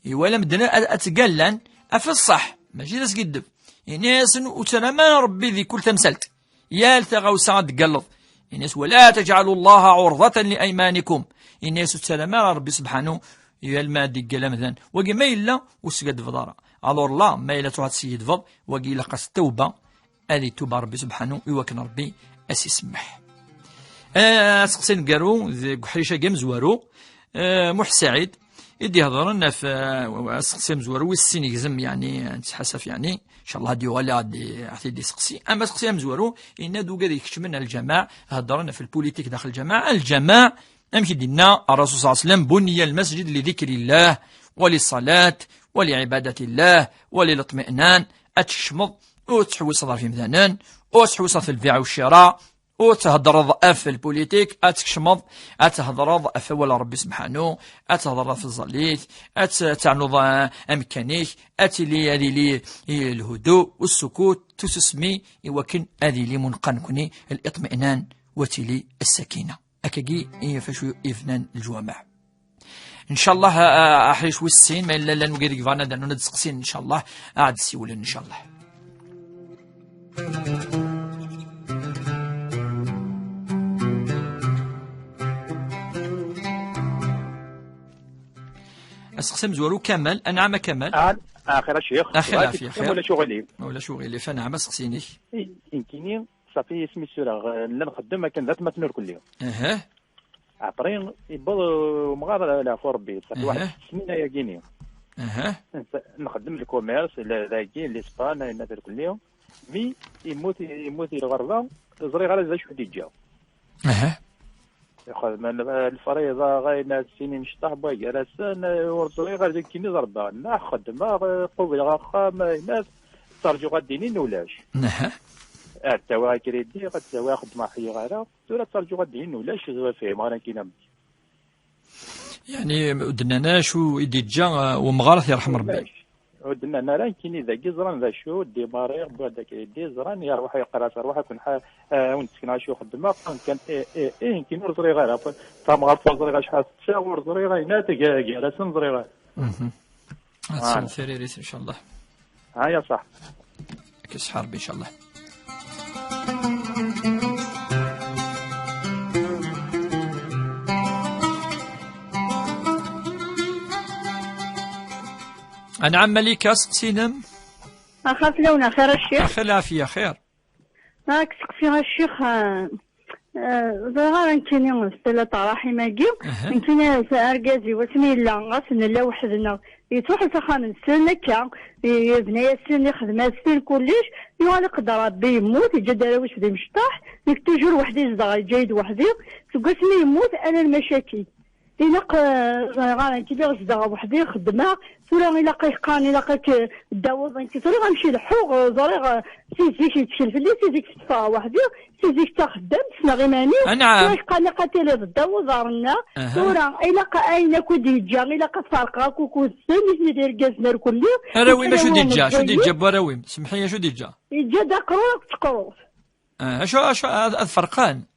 iwala medden ad, ad ttgallan ɣef ṣṣeḥ, mačči d askiddeb. Ini-asen ur ttara ara Ṛebbi di kul tamsalt. Yal taɣawsa ad d-tgalleḍ. Ini-as, "ولا تجعلوا الله عرضة لأيمانكم." Ini-as, "Ur ttara ara Ṛebbi subḥanu, yal ma ad d-iggal amdan." Wagi ma yella, ur teskaddbeḍ ara. Alors là, ma yella truḥ ad teskiddbeḍ, wagi ilaq-as ttawba, ad itub Ṛebbi subḥanu, i wakken Ṛebbi ad s-isemmeḥ. Eh, aseqsi aneggaru deg uḥric-agi amezwaru, eh, Muḥ Saɛid, i d-ihedṛen ɣef, eh, aseqsi amezwaru wis sin igzem, yeɛni, nettḥasaf, yeɛni, ncallah ad yuɣal ad, ad t-id-iseqsi. Ama aseqsi amezwaru, yenna-d ugad ikeččmen ar lǧameɛ, heddṛen ɣef lpulitik daxel lǧameɛ. Ar lǧameɛ, amek i d-yenna Ṛṛasul ṣalla Llahu ɛalayhi wa sallam, "بني المسجد لذكر الله وللصلاة ولعبادة الله وللاطمئنان." Ad tkecmeḍ, ur tettḥewwiseḍ ɣef yimdanen, ur tettḥewwiseḍ ɣef lbiɛ u ccira, ur theddreḍ ɣef lpulitik, ad tkecmeḍ, ad thedreḍ ɣef wawal n Ṛebbi subḥanu, ad thedreḍ ɣef tẓallit, ad t-, ad ternuḍ, eh, amekkan-ik, ad tili, ad yili, eh, lhudu, ussukut, tususmi, i wakken ad yili munqa nekni, liṭminan, wa tili ssakina. Akkagi i ɣef acu i bnan lǧwameɛ. Ncallah, a, a, aḥric wis sin, ma yella llan wigad i yebɣan ad rnun ad d-seqsin, ncallah, ad d-siwlen, ncallah. Aseqsi amezwaru Kamal, anɛam a Kamal. Ah, axir a ccix. Axir, bɣiɣ afya, xir. Ulac uɣilif. Ulac uɣilif, anɛam, aseqsi-inek. I, inkini, safi ismi ssuraɣ, eh, nella nxeddem akken d atmaten ur kulli. Aha. Après, yewweḍ umɣar leɛfu Rebbi, safi waḥed snin ayagi-ni. Aha. Nxeddem lkumirs, la-, dagi, Lispan, ayen ad kulli. Mi yemmut, yemmut i lɣerba, ur ẓriɣ ara d acu i d-yeǧǧa. Aha. Ixdem l-, lefriḍa, ɣayen ar sin imecṭaḥ, wagi gar-asen, ur ẓriɣ ara d akken i ẓerba. Nnaɣ xeddmeɣ, qubleɣ axxam, ayen ad ttarǧuɣ ad d-inin ulac. Aha. Ad d-awiɣ akridi, ad d-awiɣ xeddmeɣ ḥyiɣ ara. Tura ttarǧuɣ ad d-inin ulac, ur fhimeɣ ara akken amek. Yeɛni, ur d-nnan acu i d-yeǧǧa, uh, wemɣar, ad t-yerḥem Rebbi. Ulac. Ur d-nnan ara, nekkini dagi ẓran d acu, ddimariɣ, wwiɣ-d akridi, ẓran, yerwaḥ yeqqar-as, "Rwaḥ, ad ken-, eh, ad wen-d-sekneɣ acu xeddmeɣ." Qqaren kan, "Eh, eh, eh", nekkini ur ẓriɣ ara. Tamɣart ur ẓriɣ acḥal tečča, ur ẓriɣ ayen ara teg gar-asen, ẓriɣ ara. Mhm. Ad tesɛuḍ tiririt, ncallah. Aya ṣaḥ. Ad k-iṣeḥḥi Rebbi, ncallah. Anɛam Malika, aseqsi-inem? Axir fell-awen, axir a ccix. Axir lɛafya, xir. Ad k-seqsiɣ a ccix, ah, ah, ẓriɣ ara nekkini s tala ṭaraḥim-agi, aha, nekkini argaz-iw asmi yella, ɣas nella weḥd-neɣ, yettruḥu s axxam-nsen akka, i-, yebna-yasen, ixdem-asen kullec, yuɣal iqedder Rebbi yemmut, yeǧǧa-d arraw-is d imecṭaḥ, nekk toujours weḥd-i zedɣeɣ, yeǧǧa-yi-d weḥd-i, seg wasmi yemmut, ala lmacakil. Ilaq, eh, ẓriɣ ara, nekk lliɣ zedɣeɣ weḥd-i, xeddmeɣ, tura ilaq ad k-qqaren, ilaq ad k-, ddaweḍ, nekk ẓriɣ amek i leḥḥuɣ, eh, ẓriɣ, eh, si zik yettkel fell-i, si zik tteffɣeɣ weḥd-i, si zik d taxeddamt, ssneɣ iman-iw, anɛam, tura qqaren ilaq ad tiliḍ ddaw uḍar-nneɣ, aha, tura ilaq ayen akk i d-yeǧǧa, ilaq ad ferqeɣ akk ukud-sen, nitni d irgazen ar kulli. Arraw-im acu d-yeǧǧa? Acu d-yeǧǧa n warraw-im? Semmeḥ-iyi, acu d-yeǧǧa? Yeǧǧa-d aqrur akked teqrurt. Ah, acu, acu, ad, ad ferqen?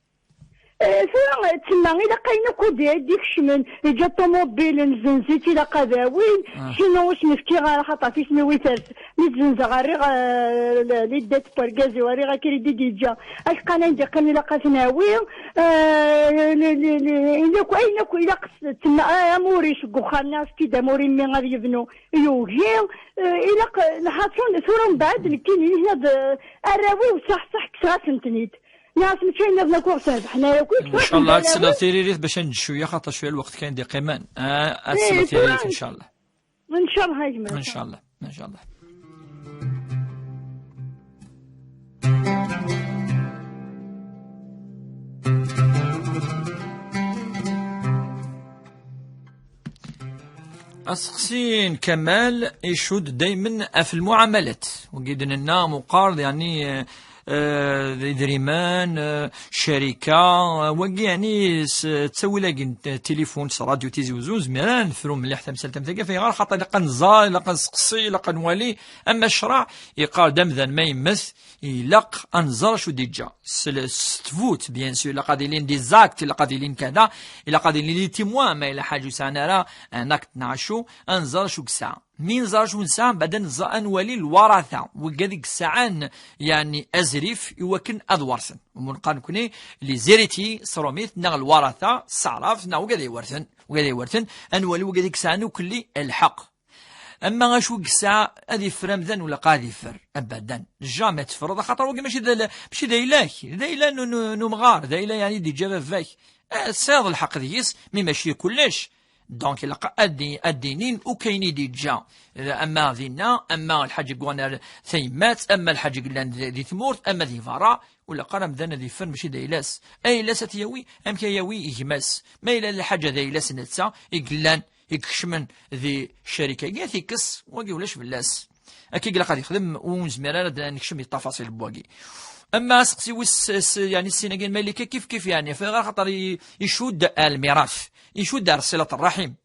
Eh, tura, tsemma, ilaq ayen akk ad d-, ad d-ikecmen, yeǧǧa ṭumubilen, zenz-itt, ilaq ad awin, ah, sinon ur s-nefki ara, xaṭer tismi wi ters, mi zenzeɣ, rriɣ, eh, l-, liddat n wergaz-iw, rriɣ akridi d-yeǧǧa, acqan ayen d-iqqim, ilaq ad ten-awi, eh, li, li, li, ayen akk, ayen akk, ilaq s-, tsemma, ah, amur-is deg uxxam-nni, as-t-id amur-im mi ad yebnu, yugi, eh, ilaq, lḥaṣun, tura mbeɛd, nekkini, ad, eh, arraw-iw, ṣaḥ, ṣaḥ, kkseɣ-asent-ten-id. Nniɣ-as mačči ayen nniḍen akk ur ɣ-terbeḥ ara yakk. Ncallah ad tesleḍ tiririt bac ad nečč cwiya, xaṭer cwiya lweqt kan d-iqqimen. Ah, ad tesleḍ tiririt, ncallah. Ncallah a gma. Ncallah, ncallah. Aseqsi n Kamal icudd daymen ɣef lmuɛamalat. Wagi d-nenna meqqar, yeɛni, eh, eh, d idrimen, eh, ccarika, eh, wagi, yeɛni, s ttawil-agi n t-, tilifun, s ṛṛadyu Tizi Uzzu, nezmer ad nefru mliḥ tamsalt am tagi, ɣef ayɣer? Xaṭer ilaq ad nẓer, ilaq ad nseqsi, ilaq ad nwali. Ama ccṛeɛ yeqqar-d amdan ma yemmet, ilaq ad nẓer acu d-iǧǧa. S l-, s ttbut, bien sûr, ilaq ad ilin des actes, ilaq ad ilin kada, ilaq ad ilin des témoins, ma yella ḥaǧa ur sɛan ara un acte neɣ acu, ad nẓer acu yesɛa. Mi nẓer acu nesɛa, mbeɛd ad nẓer, ad nwali lwaṛata, wigad i yesɛan, yeɛni, azrif i wakken ad warsen. Umi neqqar nekkni les héritiers s ṛumit, neɣ lwaṛata s taɛrabt, neɣ wigad ay iwarsen, wigad ay iwarsen, ad nwali wigad i yesɛan ukelli lḥeqq. Ama acu i yesɛa ad iffer amdan, ur ilaq ad iffer abadan. Jamais teffreḍ, axaṭer wagi mačči d al-, mačči d ayla-k, d ayla n, n, n umɣar, d ayla, yeɛni, i d-iǧǧa baba-k. Eh, tesɛiḍ lḥeqq deg-s, mi mačči kullec. Donc, ilaq ad d-, ad d-inin akk ayen i d-iǧǧa. Eh, ama dinna, ama lḥaǧa i yuɣen ar tayemmat, ama lḥaǧa i yellan di, di tmurt, ama di berra, ur ilaq ara amdan ad iffer mačči d ayla-s. Ayla-s ad t-yawi, amek ad yawi gma-s? Ma yella lḥaǧa d ayla-s netta, i yellan, i ikecmen di ccarika-agi, ad t-ikkes, wagi ulac fell-as. Akka i ilaq ad yexdem, ur nezmir ara ad nekcem di ṭṭafaṣil n wagi. Ama aseqsi wis s-, s-, yeɛni, sin-agi n Malika kif kif, yeɛni, ɣef ayɣer? Xaṭer i-, icudd ar lmirat, icudd ar ṣilat ṛṛaḥim.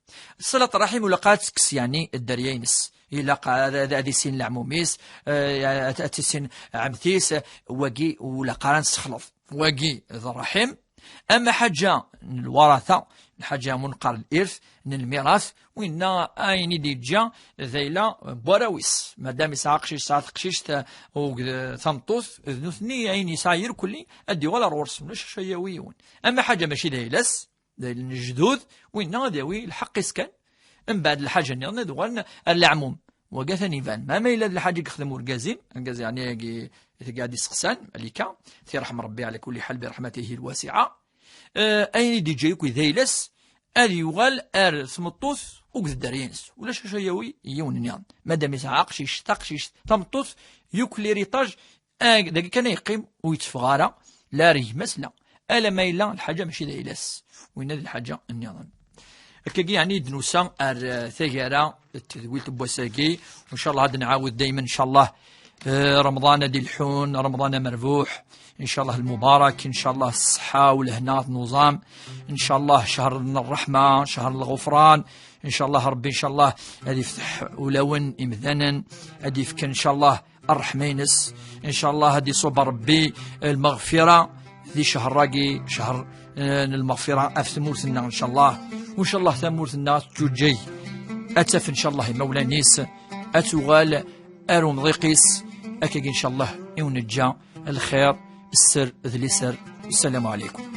Ṣilat ṛṛaḥim ur ilaq ara ad tekkes, yeɛni, dderya-ines. Ilaq ad, ad, ad issin leɛmum-is, eh, ad, ad tissin ɛemti-s, wagi ur ilaq ara ad nessexleḍ. Wagi d ṛṛaḥim. Ama ḥaǧa n lwaṛata, lḥaǧa umi neqqar lirth, n lmirat, winna ayen i d-iǧǧa d ayla n warraw-is. Madam yesɛa aqcic, yesɛa taqcict, eh, ugd-, tameṭṭut, d nutni ayen yesɛa irkelli ad d-yuɣal ar ɣur-sen, ulac acu ad yawi yiwen. Ama ḥaǧa mačči d ayla-s, d ayla n lejdud, winna ad yawi lḥeqq-is kan. Mbeɛd lḥaǧa nniḍen ad uɣalen ar leɛmum. Wagi atan iban. Ma, ma yella d lḥaǧa i yexdem urgaz-im, argaz, yeɛni, agi, i tga d-iseqsan, Malika, tirḥem Rebbi ɛla kulli ḥal bi raḥmatihi lwasiɛa. Eh, ayen i d-iǧǧa yakk d ayla-s, ad yuɣal ar tmeṭṭut ugd dderya-ines. Ulac acu ad yawi yiwen nniḍen. Madam yesɛa aqcic, taqcict, tameṭṭut, yakk l'héritage, ag-, dagi kan ay yeqqim, ur yetteffeɣ ara, la ar gma-s, la. Alamma yella lḥaǧa mačči d ayla-s. Winna d lḥaǧa nniḍen. Akkagi, yeɛni, i d-nusa ar, eh, taggara n tedwilt n wass-agi. Ncallah ad nɛawed daymen, ncallah, eh, Remḍan ad ilḥun, Remḍan amerbuḥ, ncallah lmubarak, ncallah ṣṣeḥḥa u lehna ad nuẓam, ncallah ccher n ṛṛeḥma, ccher n lɣufran, ncallah Ṛebbi, ncallah ad ifteḥ ulawen imdanen, ad ifk, ncallah, ṛṛeḥma-ines. Ncallah ad iṣubb Ṛebbi lmeɣfira di ccher-agi, ccher, eh, n lmeɣfira ɣef tmurt-nneɣ, ncallah. U ncallah tamurt-nneɣ ad teǧǧuǧǧeg, ad taf, ncallah, imawlan-is, ad tuɣal ar umḍiq-is. Akkagi, ncallah, i wen-neǧǧa lxir, sser d liser. Ssalamu ɛalaykum.